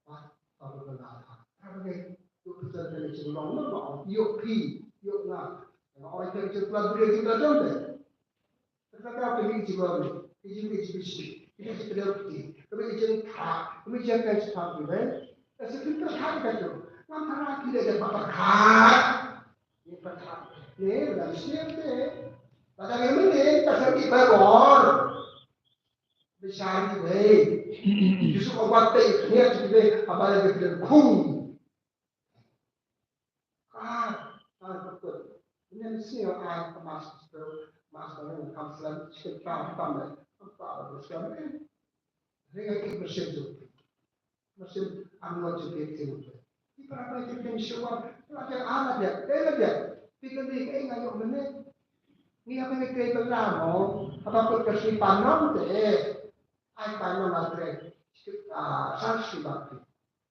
Ba, ba ba na. Ba ba ni, tu tu ta ni su long no ba. Yo pi, yo nga. Ba oi ke tu ba bri tu ba don de. Kata ka ri jingong, ri jing ri jing bisi, ri jing ri jing ri, ri jing tha, ri jing kan sha pang ri. Ka sha pang ka tha ka tu. Ngam tha ki da ba ka tha. Ni ka tha. Ni la siem te. Ba da ni ni ka sha ki ba bor. Bishari ni. Jisu ko ba te ni ki de abale de khung. Ah, ah, betul. Ini mesti yang ai ke mas tu, mas tu yang kam selam, sikit kam, kam, kam, kam, kam, kam, kam. Ini yang kita bersyukur. Mesti anu juga itu. Di berapa itu yang syukur, pelajar amat ya, eh, ya. Tiga ni, eh, ngayo menit. Ni apa ni, kita lama, apa pun kasih panom deh. Ai panom apa? Ah, sanksi bakti.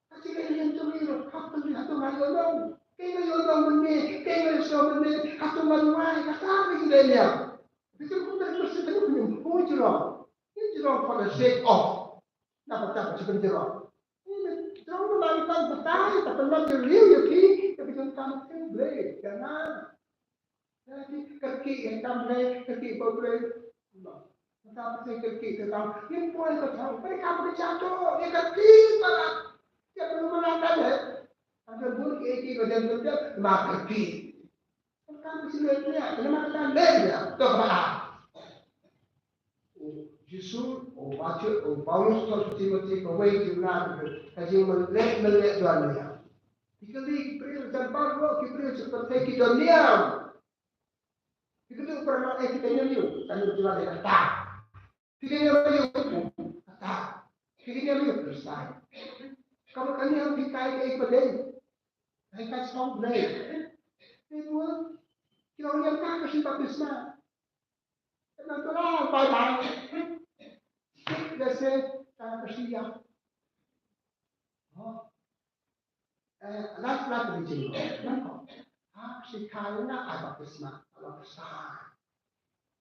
Ka jingïalam jong ngi ruh, ha pynlong, hato nga ïoh long? Kaei nga ïoh long mynne, kaei nga ïoh snoh mynne, hato nga duwai, kata ka jingïalam. Bitar kumta ka sdang ka jingïalam, oh, jrong. Ïa jrong for the sake of. Naba ta ka jingïalam jrong. Ïa jrong na ngi tang batai, ta pynlong jingïalam ïa phi, ïa ka jingkam ka Blei, jangan. Kyrkieh ïa ka Blei, kyrkieh ïa ka Blei. Mynta phi kyrkieh ïa ka, ngim poi ka thong, phi ka phi ka jato, ïa kyrkieh palat. Ïa phi ka palat ka leh. Hynrei bun kiei kiei ba don, don, don, ma kyrkieh. Mynta phi shu leh ïa, kane ma ka leh ïa, to ka palat. U Jisu, u Matthew, u Paulus, u Timothy, kawei ki na ka jingmynleh, mynleh don niam. Ki kylli ki briew, jan baroh ki briew sha pyrthei ki don niam. Ki kylli u Prah, eh, kita niam ïa u, kan ïa u jubab ïa kata. Phi kane ba ïa u kata. Phi kane ba ïa u Khristan. Ka ba kane ïa phi kai ka ei ba dei. Ai ka song Blei. Ei buh. Ki long ïa ka ka shi baptisma. Ka nang tu la bye bye. Sik da se ka ka shi ïa. Oh. Eh, last, last meeting. Nang ko. Ha, shi kha ïa nga ai baptisma. Ai baptisma.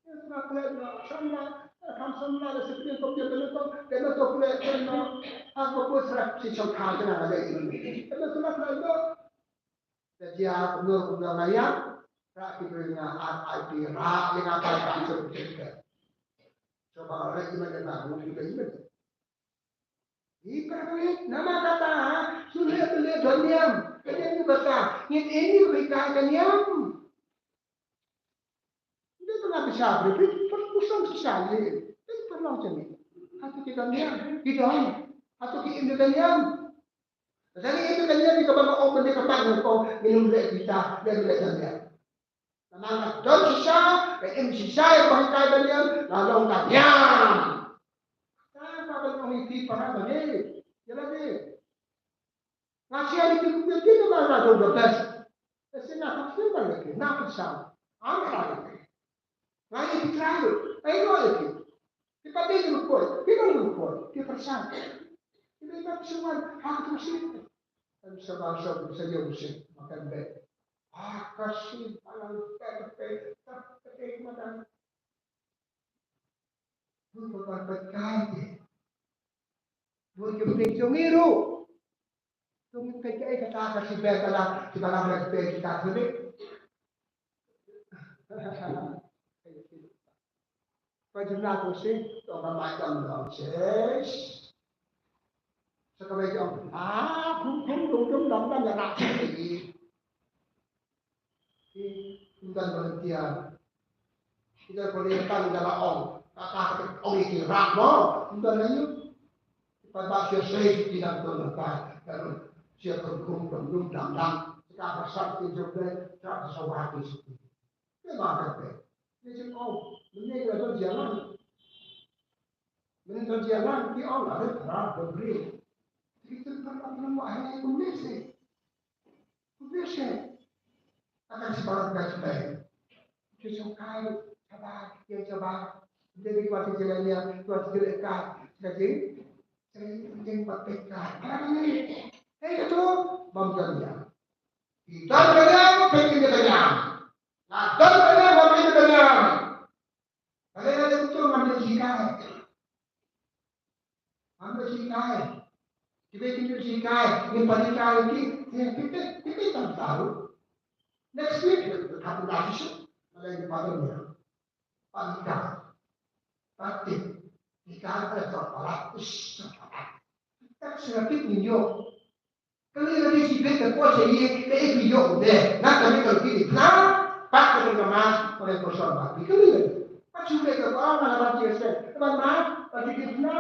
Ïa, sngewbha klet noh, sngewbha, eh, kham sngewbha, la sipri ko pia ko ko, ïa, na to klet, klet noh. Ha, ko ko sra, shi chong kha, kena la ïa. Ïa, sngewbha klet noh. Ïa, ïa, kumno, kumno nga ïa. Ra ki bri nga, R I P, ra, ïa nga, pa, pa, so, so, so. So, ba, ra, ïa, ïa, ïa, ïa, ïa, ïa. Ï para bangeit, namar kata, shu leh, leh don niam, ka niam ïa kata, ngin ïa ïoh ïa ka niam. Ym dei ba nga pynshai, pynshai, pynshai, pynshai, pynshai, pynlong jani. Hato ki don niam, ki don. Hato ki im ïa ka niam. Jani im ïa ka niam, ïa kaba nga ong mynne ka pat nga ong, ngin ym leh kita, leh, leh don niam. Namar nga don shisha, nga im shisha ïa ka ba hikai ba niam, nga long ka niam. Tang ba ban ong ïa phi para bangeit. Ïa lade. Nga share ïa phi kumne phi namar nga don the best. Te shisha nga pynshai ba ïa phi, nga pynshai. Am ka ïa phi. Nga ïa phi trai lut. Ai ngo ïa phi. Phi pat dei ki rukoi, phi long ki rukoi, phi pyrshang. Phi dei pat phi shu wan, ha ka pyrshang. Kan sa ba sa sa ïa u sih, makan bek. Ah, ka sih, palang pek, pek, pek, pek, makan. Bun ba ka pek kai te. Bun ki pek jong i ruh. Tung pek kai kata ka sih bek kala, ki bala bek pek kita sih. Pajumna tu sih, tu ba mai dam dam ses. Sa kawei jong, ah, kum kum dum dum dam dam ïa nak sih. Kum dam volunteer. Kita boleh tang dalam ong. Kata ong iki rak mo. Kum dam ayu. Pat ba sih sih kita tu nata. Sih kum kum dum dum dam dam. Kita pasal tu jom deh. Kita pasal waktu sih. Te ba ka te. Te jin ong, mynne ka don jalan. Mynne don jalan, ki ong, are, ara, don briew. Te ki tun pynlong, pynlong, wah, hynne kumne se. Kumne se. Akan sebar ka jilai. Ki jong kai, sabar, ki sabar. Jadi ki wati jilai nia, ki wati jilai kai. Jadi, jadi, jadi, wati kai. Ara, hei, tu, bam jam nia. Ki don ka niam, peit ïa ka niam. Nga don ka niam, nga peit ïa ka niam. Balei nga dei kumto, ngam dei shikai. Ngam dei shikai. Kiba kim dei shikai, ngim pat hikai ki, eh, peit, peit, peit, peit tang taru. Next week, ka pun dah shisha, balei ngim pat don ïa. Pat hikai. Pat tip. Hikai ka dei ka palat. Ish, ka palat. Ka sngewtip ngin ïoh. Kali lagi si bet ka ko sa ye ka e ki yok de. Na ka ni ka ki ni pla. Pat ka ka mas ko le ko sa ba ki kali lagi. Pat su bet ka ko na ba ki se. Ba ma ba ki ki pla.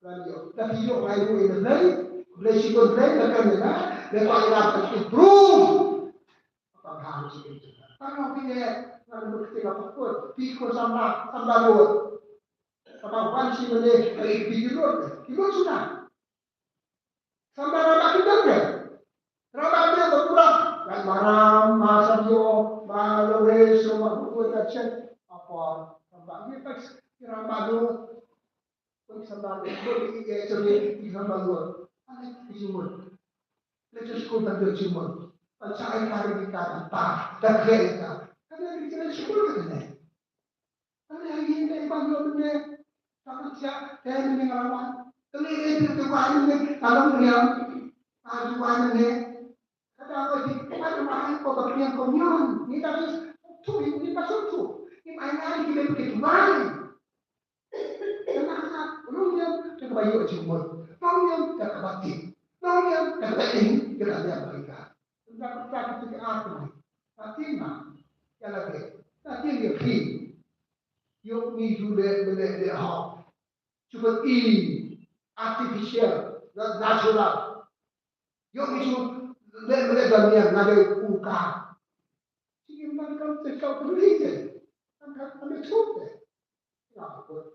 Ba yo. Ka ki yok ngai ko e de. Blai si ko blai ka ka na. De ko ila ka ki pru. Apa ha si ko. Apa ki ne na ko ki ka ko. Ki ko sa ma sa ba lo. Apa wan si ne ki ki lo. Ki lo sudah. Samla rama ki dang ne. Rama ki dang pura. Kan maram, ma sam yo, ma lo he, so ma bu ko ta chen. Apa, rama ki ta rama lo. Ko samla lo, ko ni ye so ni, ki samla lo. Ale ki jumur. Le just ko ta do jumur. Pan sa ai ka ri ka ta, ta kre ka. Kan ni ki jumur ka ne. Kane ha ïing te i Bah Ïoh mynne. Ka kynsiah te mynne nga la wan. Kane i Bah Ïoh mynne ka long riam. Ka ju wan mynne. Ka da ko ji ka ju wan ko ba riam ko nyon. Ni ta ni tu ni ba su tu. Ni ba nga ni ki le ki tu wan. Ka na ka long riam te ka ba ïoh ji mo. Long riam te ka ba ti. Long riam te ka ba ing te ka riam ba ka. Tang ka pyrta kita ki ar kali. Fatima, ïa lade. Fatima ïa phi. Ïoh ngi ju leh, leh, leh hok. Cuba i artificial, not natural. Ïoh ngi ju leh, leh ban ïa nga dei u ka. Sigi man kam te kau tu ni te. Kan kan kan tu te. Ïa ko.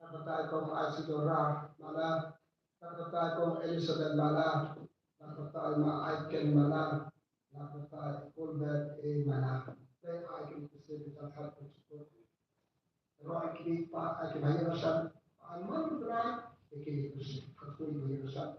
Lad batai Kong Isidora Mala, lad batai Kong Elizabeth Mala, lad batai Ma Aiken Mala, lad batai Colbert A Mala. They I can consider that help to support. Ro ai ki pa ai ki bhai rashan. Ai man rai ai ki rashan. Ka koi bhai rashan.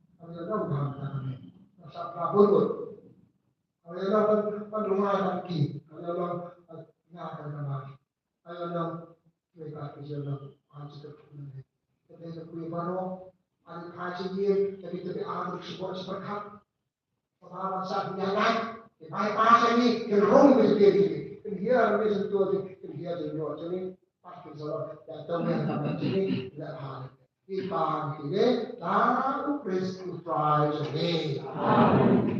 Ayo long ban ta kane. Sa pra bun bun. Ayo long ban, ban rung ai ban ki. Ayo long ban nga ban ka ma. Ayo long wei ka ki ayo long. An chi ka kane. Ka dei ka kui baroh. An ka chi ye. Ka dei ka dei an ka chi bot chi pyrkhat. Pynban ban sah pynïaid, ki bai pas ïa ngi, kin rung ki jingkit jong ngi, kin hiar ngi sngewthuh jong ngi, kin hiar jingïoh jong ngi, pat kin sa long ïa ka tymmen ka ban jong ngi, la ha ngi. Ki pan ki ne, da u Khrist u Trai jong ngi. Amen.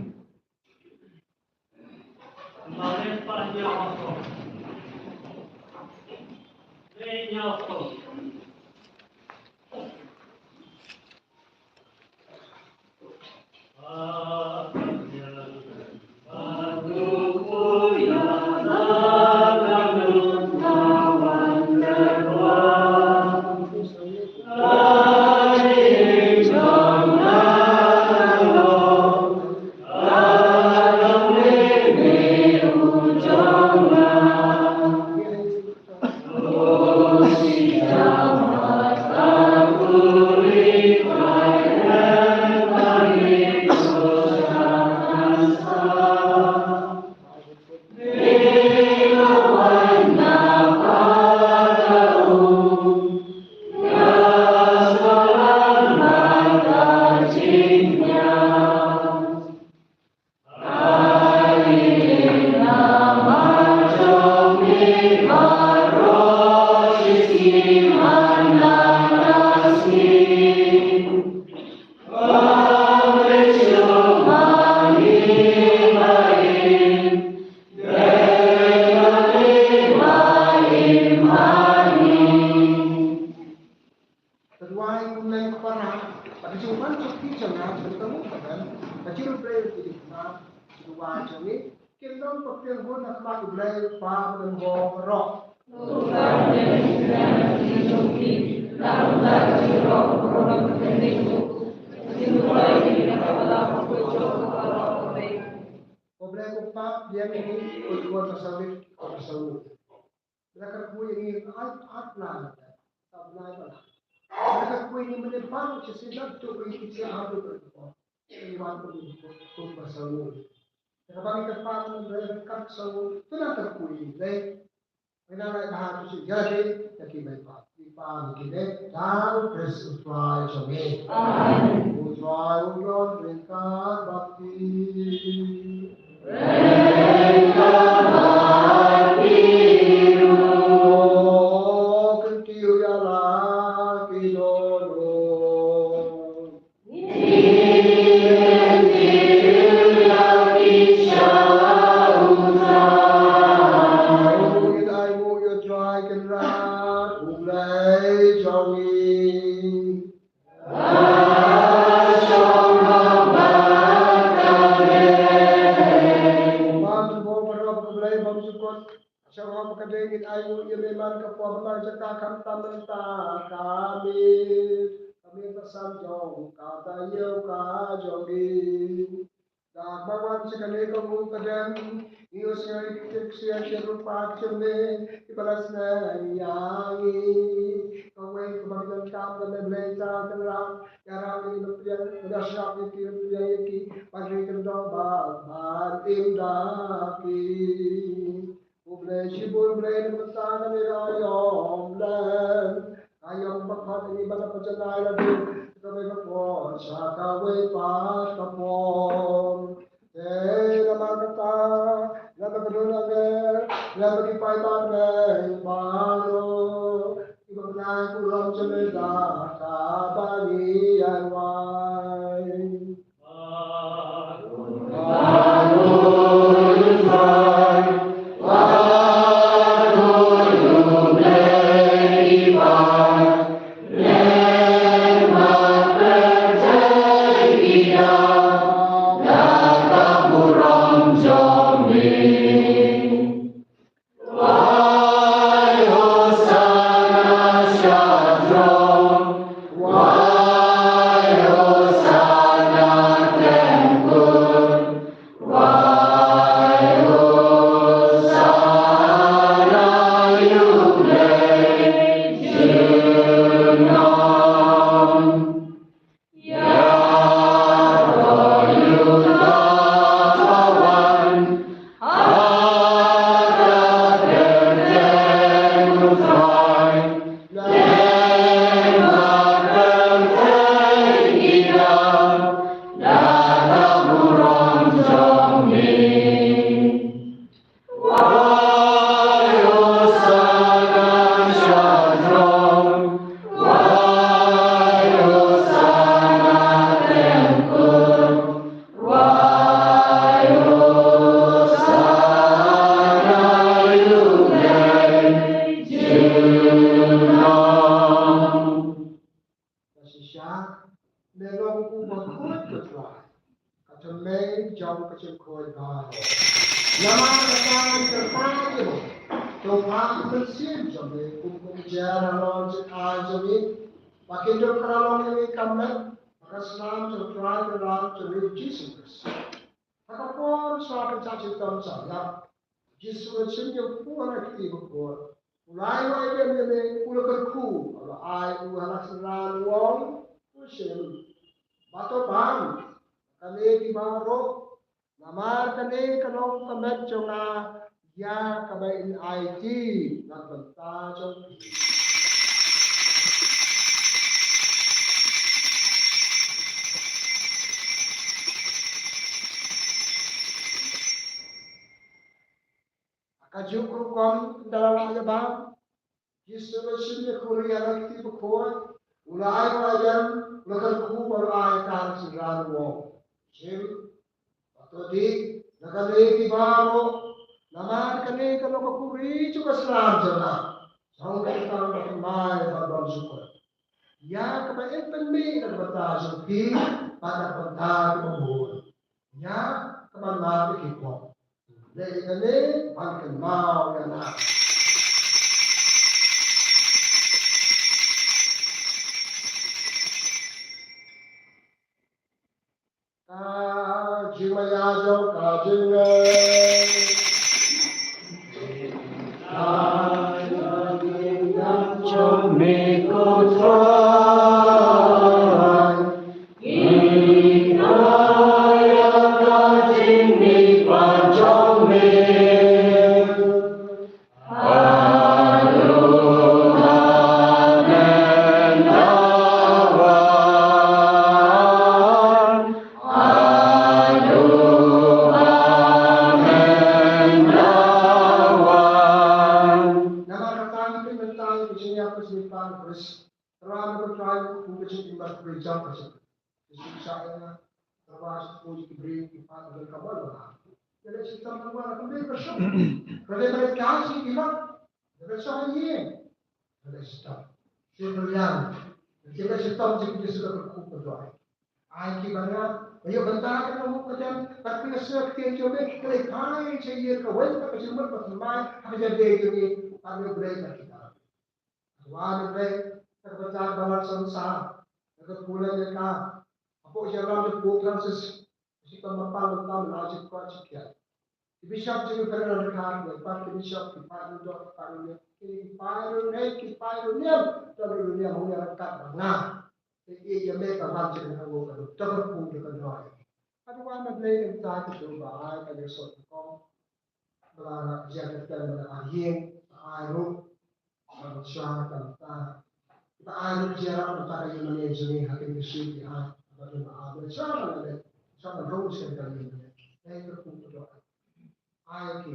Ka duwai kumne para, ba ka jingwan jong phi jong nga jong ka mut ka ban, ka jingrup briew ki jingkma, ka duwai jong ngi, kin don ba phin hun ha khmat U Blei Kpa ba don baroh. U Blei u Kpa, biang ïa ngi, u Trai ba sawit, ba sawit. Lada kyrkhu ïa ngi, ai, ai, na, na, na, na. Lada kyrkhu ïa ngi, mynne bang shisien lada kyrkhu ïa ngi, shisien lada kyrkhu ïa ngi. Ngi wan kum, kum ba saw. Lada kaba ngi kyrpad mynne kat saw, to nang kyrkhu ïa ngi, lei. Ngi nang ai bha to shisien ïa lade, ïa ki mei pat. Ki pan ki ne, da u Khrist u Trai jong ngi. Amen. U Trai u don ryngkat bad phi. Ryngkat bad phi ruh. Kin kiew ïa la ki dohnud. Kin kiew ïa ki sha U Trai. Kin ainguh ïa U Trai Kynrad U Blei jong ngi. Ba to pynban ba U Blei bymjukut. Sha ba ka dei ngin ainguh ïa me man ka por ba ka jaka khamtam mynta ka miet. Ka miet ba san jong ka taïew ka jong ngi. Da kaba wan sha kane ka mut ka dem, ngi ïohsngew ïa ki ktien ksiar ki rupa ki jong me, kiba la sneng ïa ngi. Kawei kaba ngi donkam da me Blei Trai Kynrad, ïarap ïa ngi ban pdiang, ban ïasngap ïa ki, ban pdiang ïa ki, ban ri kyndong bad ban im da ki. U Blei shibun Blei na ka bynta kane ka aïom lem. Aïom ba khot ïa ngi ban ïa pynjanai lade. Kawei ka por sha kawei pat ka por. Te namar kata, namar ka dohnud, namar ki paidbah baroh. Kiba bnai burom jong me da kaba ngi ïa duwai. Wai Hosanna sha throne, wai Hosanna khlem kut, wai Hosanna. Khuid ko Trai, ka tymmen jong ka jingkhuid baroh. Namar kata ka jingkhuid, to phah ïa ka mynsiem jong me kum ka umjer halor jong ka jingim, ba kin dup ka la long ïa ngi ka met bad ka snam jong U Trai Blei jong ngi U Jisu Khrist. Ha ka por shuwa ban shah shitom shah ïap, Jisu u la shim ïa u kpu ha ka kti bakhuid. U la ai ruh ïa u ïa me, u la kyrkhu, u la ai u ha la synran u ong, to shim. Bad to bam kane ki baroh, namar kane ka long ka met jong nga, ïa kaba in aiti na ka bynta jong phi. Ha kajuh ka rukom, ynda la lah ïa bam, Jisu u la shim ïa ka khuri ha ka kti bakhuid, u la ai ruh ïa u, u la kyrkhu bad u la ai ka ha la synran u ong, shim, bad to dih na kane ki baroh, namar kane ka long ka khuri jong ka snam jong nga, jong ka bynta ba thymmai bad ba shukor, ïa kaba in pynmih na ka bynta jong phi bad na ka bynta ki babun, ïa kaba mad ïa ki pop. Leh ïa kane ban kynmaw ïa nga. Ka jingmaïa jong ka jingngeit. Jong me ko Trai. Ïa ka jingmihpat jong me. Amen, amen, Dawan. Amen, Dawan. Namar kata ngi pynbeit ïa ka jingïap ka jingmihpat Khrist. Trai, me ko Trai, kum ka jingim bad ka jingim ka jong. Jisu sha ïa nga, trai, sha ki briew ki pat ka ban ka ban. Ïa leh shitom ban ban ka ban ka shong. Ka leh ban ka shi ki mat. Ïa leh shong ïa. Ïa leh shitom. Shi ka liang. Ïa leh shitom jong Jisu ka kyrkhu ka doi. Ai ki ban nga, ba ïoh bynta ka nong ka jam, bad ka sngewthuh jong me, ka leh phai sha ïing ka wen, bad ka jingmut bad ka mai, ha ka jingdei jong ngi, bad me Blei bad kita. Wan ïa ka bynta ka balang sngewsih, ïa ka pule ïa ka. Hapoh ïalam jong Pope Francis, shi tam ba pang tam na shi kwah shi kiat. Ki bishop jong ki pynran ka, ki pat ki bishop, ki pat ki dok, ki pat ki niam, ki pat ki niam, ki pat ki niam, to ki niam hong ïa ka ba nga. Te ïa me ka wan jong ka, ka dok, ka dok, ka dok. Ka dok wan na Blei ka ta ki dok ba ai ka dok sot ka kong. Ba la ïa ka ten ba la ïing, ba ai ruh. Ba shuwa ka ta. Ba ai ruh ïa ka ta ka ïing mane jong ngi ha kin ka shi ki ai. Ba tu ba ai ba shuwa ba la shuwa ba ruh shi ka ïing mane. Dei ka kum ka dok. Ai ki.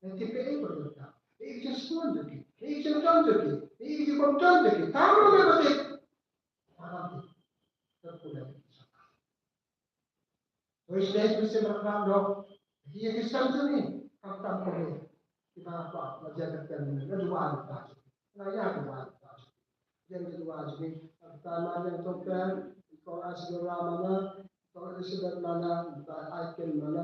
Dei ki pe ai ba dok ta. Dei ki shuwa dok ki. Dei ki dok dok ki. Dei ki bom dok dok ki. Ta ma ba dok. Ta ma dok. Ta ku dok. Wei sdei pynshai ba kham doh. Ïa ki san jong ngi, kam tam ko ngi. Ki ba ba ba jan ka ten ngi, na duwan ta. Na ïa duwan ta. Jan ka duwan jong ngi, ta ma jan tong pen, ko Isidora mana, ko Elizabeth mana, ta Aiken mana,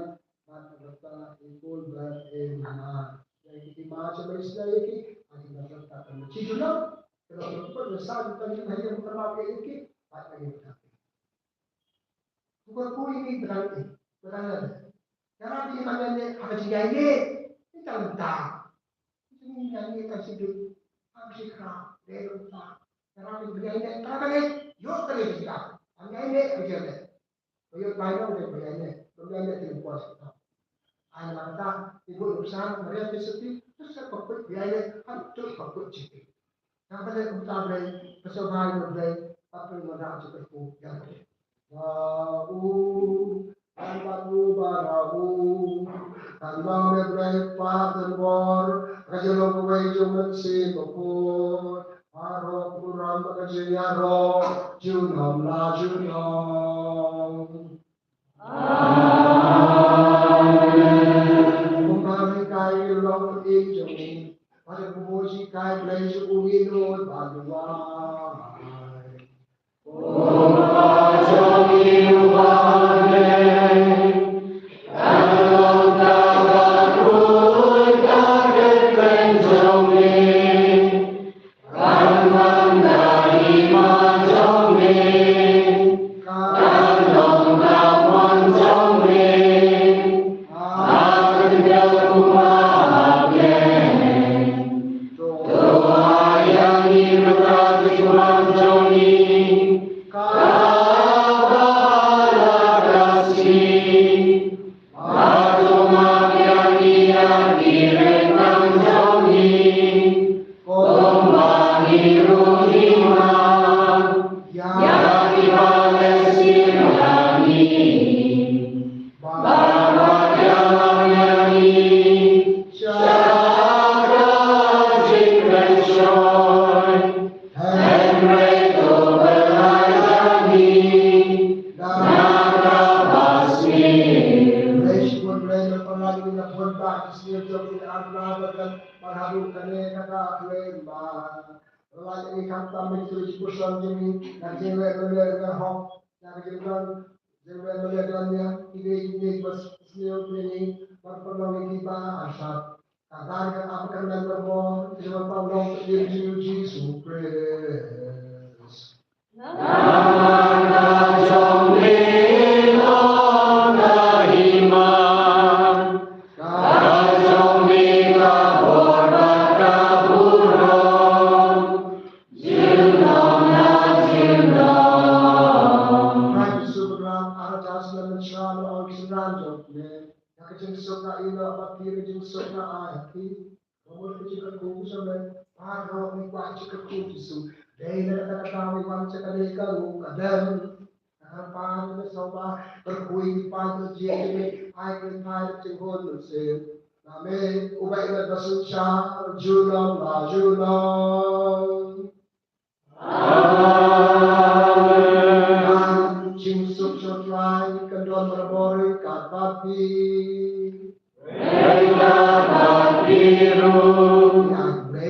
ba ta i kol ba e mana. Jan ki ma cha ba sdei ki, a ki ba ta ta. Ki jula, ka ba ta ta sa ta ni ha ïa ta ma ke ki, ba ta ïa ta. Ku kyrkhu ïa ngi ba dang eh, ba dang eh. Ka ram ki ban ïaineh ha ka jingïaineh. Ïa ka mynta. Jingïaineh ka shi duk. Ha ka shi khra. Dei ruh ta. Ka ram ki ban ïaineh. Ka ram ki ban ïaineh. Ïoh ka dei ka jingïaineh. Ban ïaineh ka jingïaineh. Ban ïaineh ka jingïaineh. Ban ïaineh ka jingïaineh. Ai nangta, i buh nuksan, Maria Theisotti, tu sa ka put biai le, han tu ka put jiti. Ka ba le kumta Blei, ka sa bai no Blei, ka put no da tu ka ku ya Blei. Wa u, kan ba u ba ra u, kan ba me Blei pa den bor, ka jelo ko wei jong men si ko ko, aro ku ram ka jia ro, ju nom la ju nom. Amen. Kumba hikai long in jong i, pada kubo hikai Blei ju u ni no ba duwai. Kumba jong i Ba wat ïalam ïa ngi sha ka jingpynshoi, hynrei to pynlait ïa ngi na ka basniew. Blei shibun, Blei, na ka bynta ka sniew jong phi, ar bla ba kan, ba haduh kane kata khlem ba. Pynlait ïa ngi khamtam ïa ki jingpyrshang jong ngi, na ka jingleh ban leh ban hok, na ka jingdon jingdon ban leh ban ïa ki dei ki dei ba sniew ïa ngi, ban pynlong ïa ki ba arsap. Ka dei ka ap ka kyrmen ka bor, ki jingpynlong ka ïing jong U Jisu Khrist. Namar ka jong me long ka hima, ka jong me ka bor bad ka burom, junom la junom. Trai Jisu Khrist, ha ka jingïaseng mynsiem, la ong ki synran jong me, ïa ka jingsuk ngi ïoh bad ka jingsuk ngi ai ha ki. Ba mut ka jingkyrkhu jong me, baroh ngi kwah jingkyrkhu Jisu. Dei na kata ka daw ngi wan sha kane ka rum ka dem. Ka kyrpad ngi sngewbha, kyrkhu ïa ki paid jong me, ai ki paid jong me. Amen. Uba ïeit ba synshar junom la junom. Amen. Jingsuk jong U Trai kan don barabor ryngkat bad phi. Ryngkat bad phi ruh. Amen.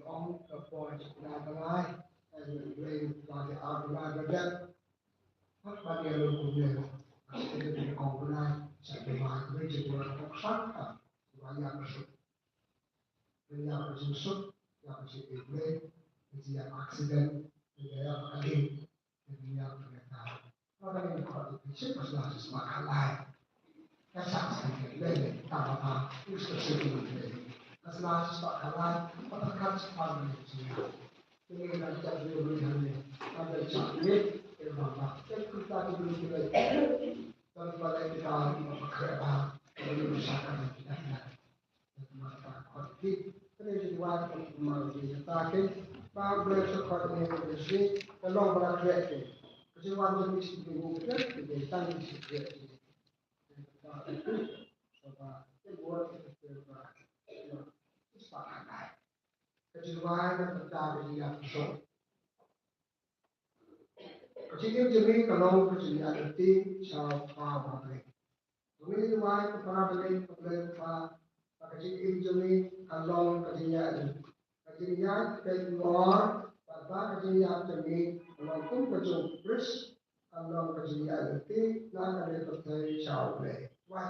Ong ka por jong ka lai. Ai, Blei, ba ki ar bnai ba dep. Hap ban ïalum kumne. Hap ban ïalum kumne. Sa ki ma ki ri ki wa kok sang ka. Ki wa ïa ka suk. Ki ïa ka jingsuk. Ïa ka jingïeit Blei. Ki ïa accident. Ki ïa ka ding. Ki ïa ka ding. Ba ka dei ka khot ka jingshit, ka sla shisha ka lai. Ka shah sha ka lei lei, ka ba ka, us ka shu ka lei lei. Ka sla shisha ka lai, ba ka kat shisha ka lei lei. Ka lei lei ka lei lei, ka lei sha ka lei, ka ba ba. Ka kuta ka lei lei. Ka ba lei ka ba ka kre ba, ka lei sha ka lei lei. Ka jingim jong ngi ka long ka jingïaid lynti sha u Kpa uba ha bneng. Ngi duwai ko Kpa uba ha bneng, ko Blei u Kpa, ba ka jingim jong ngi ka long ka jingïaid, ka jingïaid peit ngor, bad ba ka jingïaid jong ngi ka long kum ka jong u Khrist, ka long ka jingïaid lynti na ka lynti pyrthei sha U Blei. Duwai.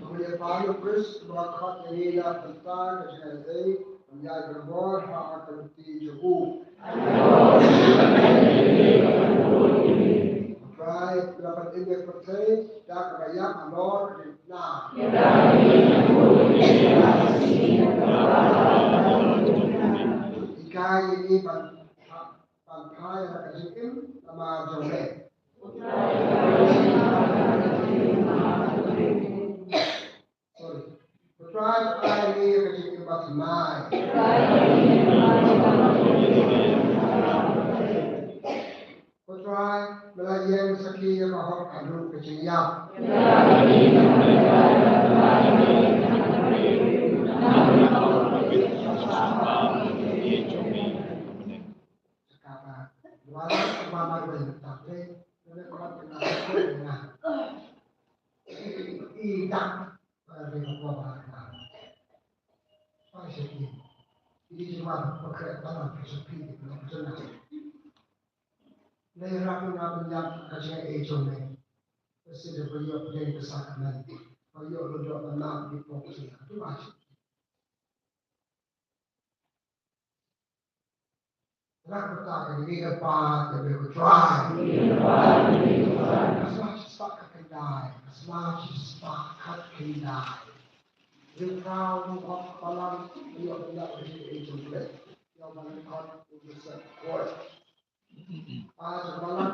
Khublei ïa u Khrist, ba khot ïa ngi na ka bynta ka jingaiei, ban ïaid barabor ha ka lynti jong u. Ko Trai, u la pynim ïa ka pyrthei da kaba ïap halor ka jingpynïap. Hikai ïa ngi ban Ban phai ïa ka jingim namar jong me. Sorry. Ko Trai, phai ïa ka jingim bathymmai. Ko Trai, me la ïeng sakhi ïa ka hok haduh ka jingïap. Kata, wala kaba marwei mynta te, lane khot kane khot kane. I dak, eh, ri ko ba ka. Ba shi ki. Ini cuma pakai dalam filosofi, filosofi. Lai rap na ban yap ka jingaiei jong me. Sida ba ïoh pdeng ka sakramen. Ba ïoh lodok na nam di pok sida. Tu ba shi. Rak bata ka ngi ka pa ka be ko Trai. Ka sla shi spah ka khyndai, ka sla shi spah ka khyndai. Ri Phra u hok balang, ïoh bynta ka jingaiei jong U Blei. Ïoh balang hok u Joseph Koi. A jong balang,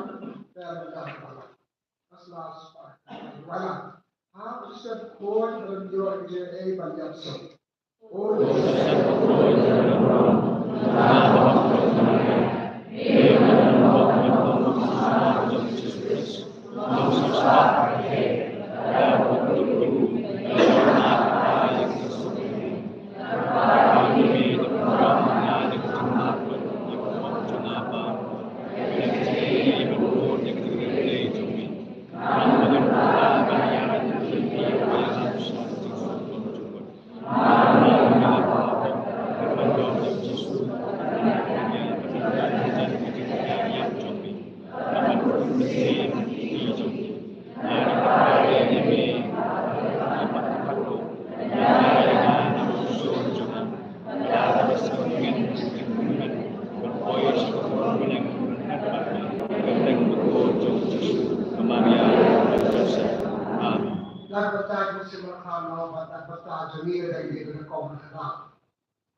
per bynta balang. Ka sla shi spah ka khyndai. Wala. Ha u Joseph Koi ban ïoh ka jingaiei ban ïap suk. Amen. Dak bata jong si ma kha no, bata bata jong ngi da ngi da ko ma kha.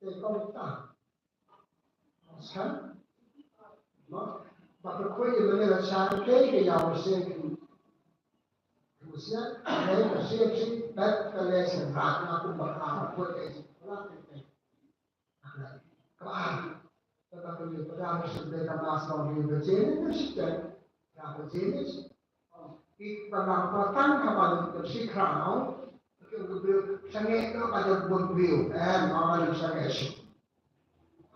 te kong ta. Sa? Ba ka khuid ïa ma ne la sa ke ke ïa u sien. Rusia, Ukraine, Rusia, China, bet ka leh sien rat na kum ba ka rat khuid eh. Rat eh. Ka ar. Ka ba ka leh pada Rusia, ka mas long ri Rusia, Rusia. Ka Rusia. Ki ba lang ba tang ka ba leh Rusia krau. Ka ka briew, sangeh ka ba leh bun briew. Eh, ma ba leh sangeh shi.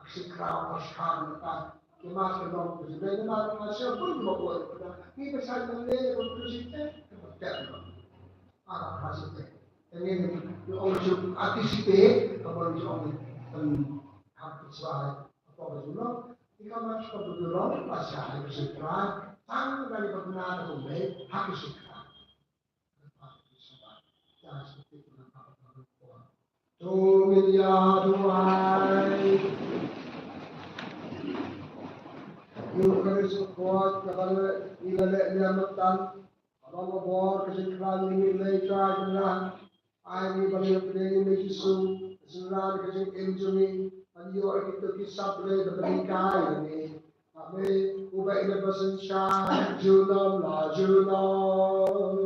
Ak shi kraw, ak shi kraw, ka, ki mas ki long, ki dei ki mas, ki mas sha bun ba bun, ki mas sha bun ne, bun ki shi te, ki bun te. Ak, ak shi te. Te ngin, ki ong shu, ak ki shi te, ka bun ki ong, em, ak ki swai, ka bun ki long, ki ka mas ka bun ki long, mas sha, ak shi kraw, tang, ka ni ka bun na, ka bun ne, ak shi kraw. To ngin ïa duwai. Ïa u Khrist u Khrist kaba ngi la leh ïa mynta. Kaba nga bor ka jingkhlaiñ ngi leh ïa ka. Ai ngi ban ïa pynïaid ïa u Jisu, Synran ka jingim jong ngi. Ban ïoh ïa kito ki sap leh da ban ïa kai ngi. Amen. Uba ïa ba synshar junom la junom.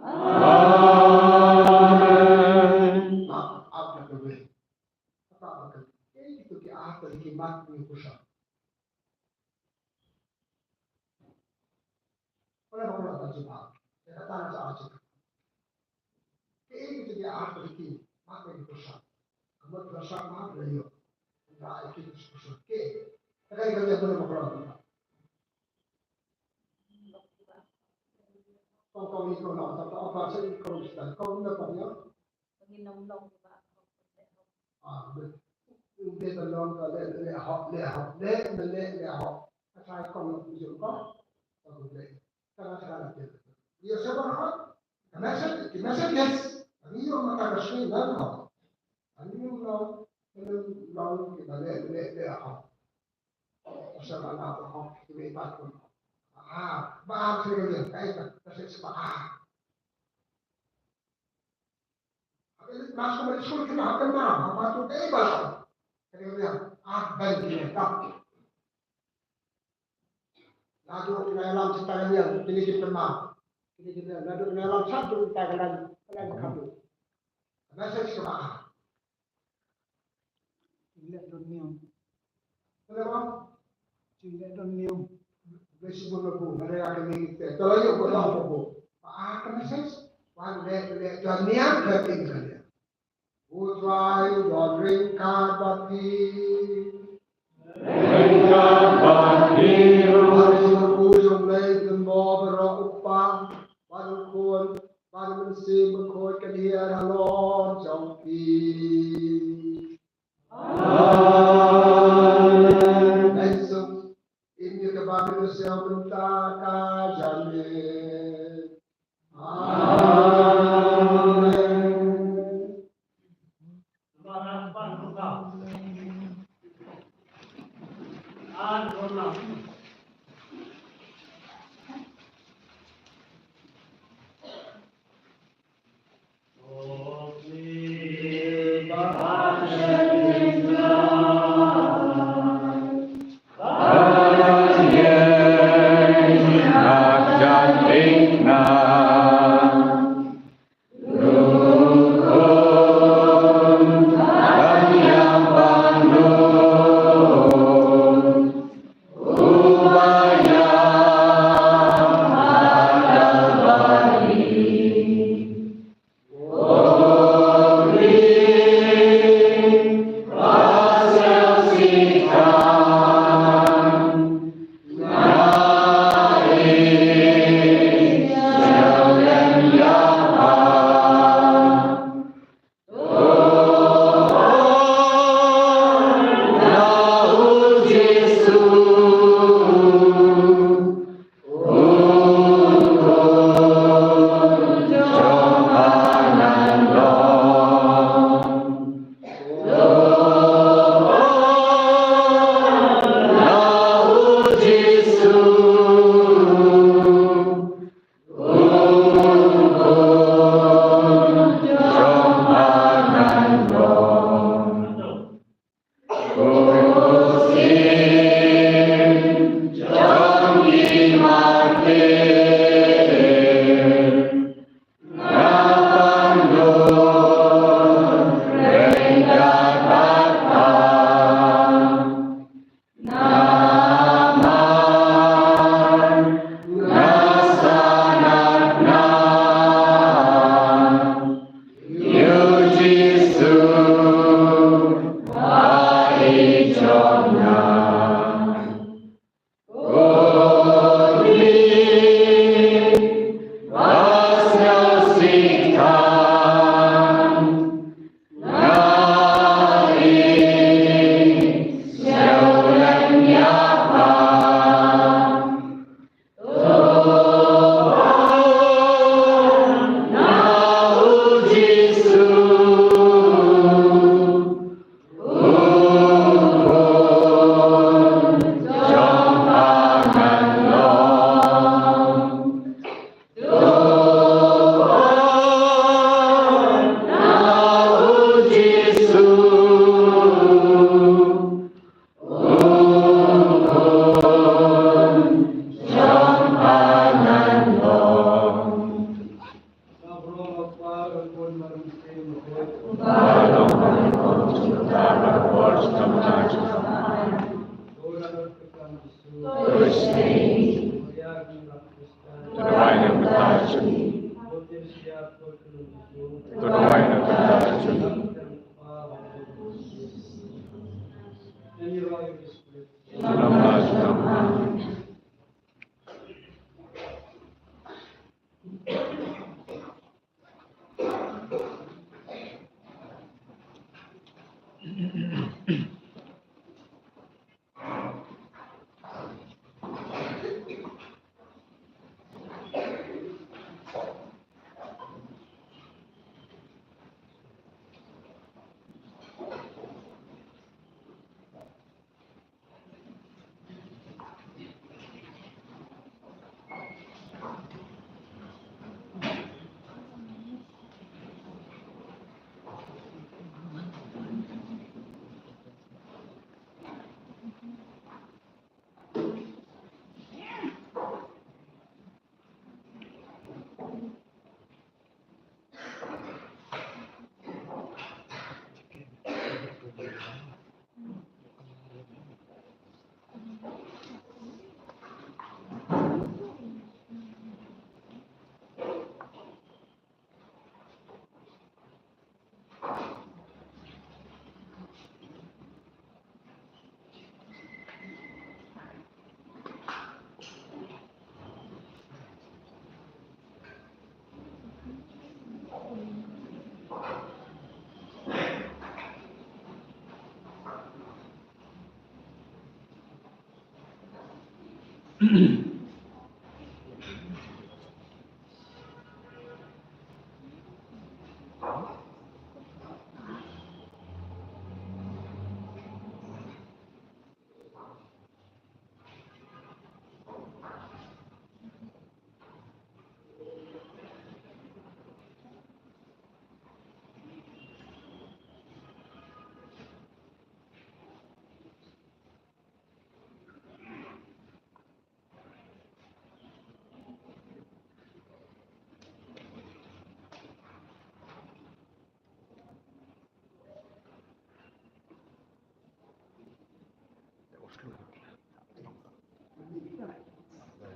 Amen. Ap, ap, ap, ap. Ap, ap, ap. Kaei kito ki ar tylli ki mat ngi pyrshang? Wala ba ka la jubab. Ka ta na sa jubab. Kaei kito ki ar tylli ki mat ngi pyrshang? Ka mut pyrshang mat la ïoh. Ka ai ki pyrshang. Kaei? Ka kaei ka leh ba la ba ka la jubab. Kong kong ni kong na ta ta ta sa ni kong sa kong na kong ya. Ngin ym long kiba hok leh hok. Ah, be. Be ba long ka leh leh hok leh hok leh leh leh hok. Ka sai kong na ku jong kong. Ka ku leh. Ka na ka na leh. Ïa sa ba hok. Ka message, ka message yes. Ani ym ma ka ka sui na hok. Ani ym long, ani ym long kiba leh leh leh hok. Sa ba na ba hok kiba ba hok. Ah, ba hok sui leh. Ka ïa ka sa ba hok. Mas ka ba skul kita hap kena, hap tu kei ba. Kena dia, ah, ban kena tak. Naduh kena ïalam sa tang liang, kena kita kena. Kena kita, naduh kena ïalam sa tu kita kena, kena kadu. Message ka ba. Leh don niam. Leh don. Jing leh don niam. Leh si bun lagu, mare ake ni te. Tolo yo ko tau ko. Ba a ka message. Wan leh, leh don niam, leh tin ka leh. U Trai u don ryngkat bad phi. Ryngkat bad phi ruh. Bad u jong leh don mo baroh u Kpa. Bad u Khun. Bad u Mynsiem Bakhuid ka dei halor jong phi. Amen. Amen. Im ïa kaba phi la sngewthuh mynta ka jong ngi. Amen.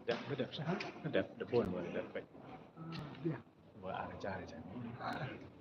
Dep, dep, dep, dep bun, dep, dep. Ba ar jar, jar.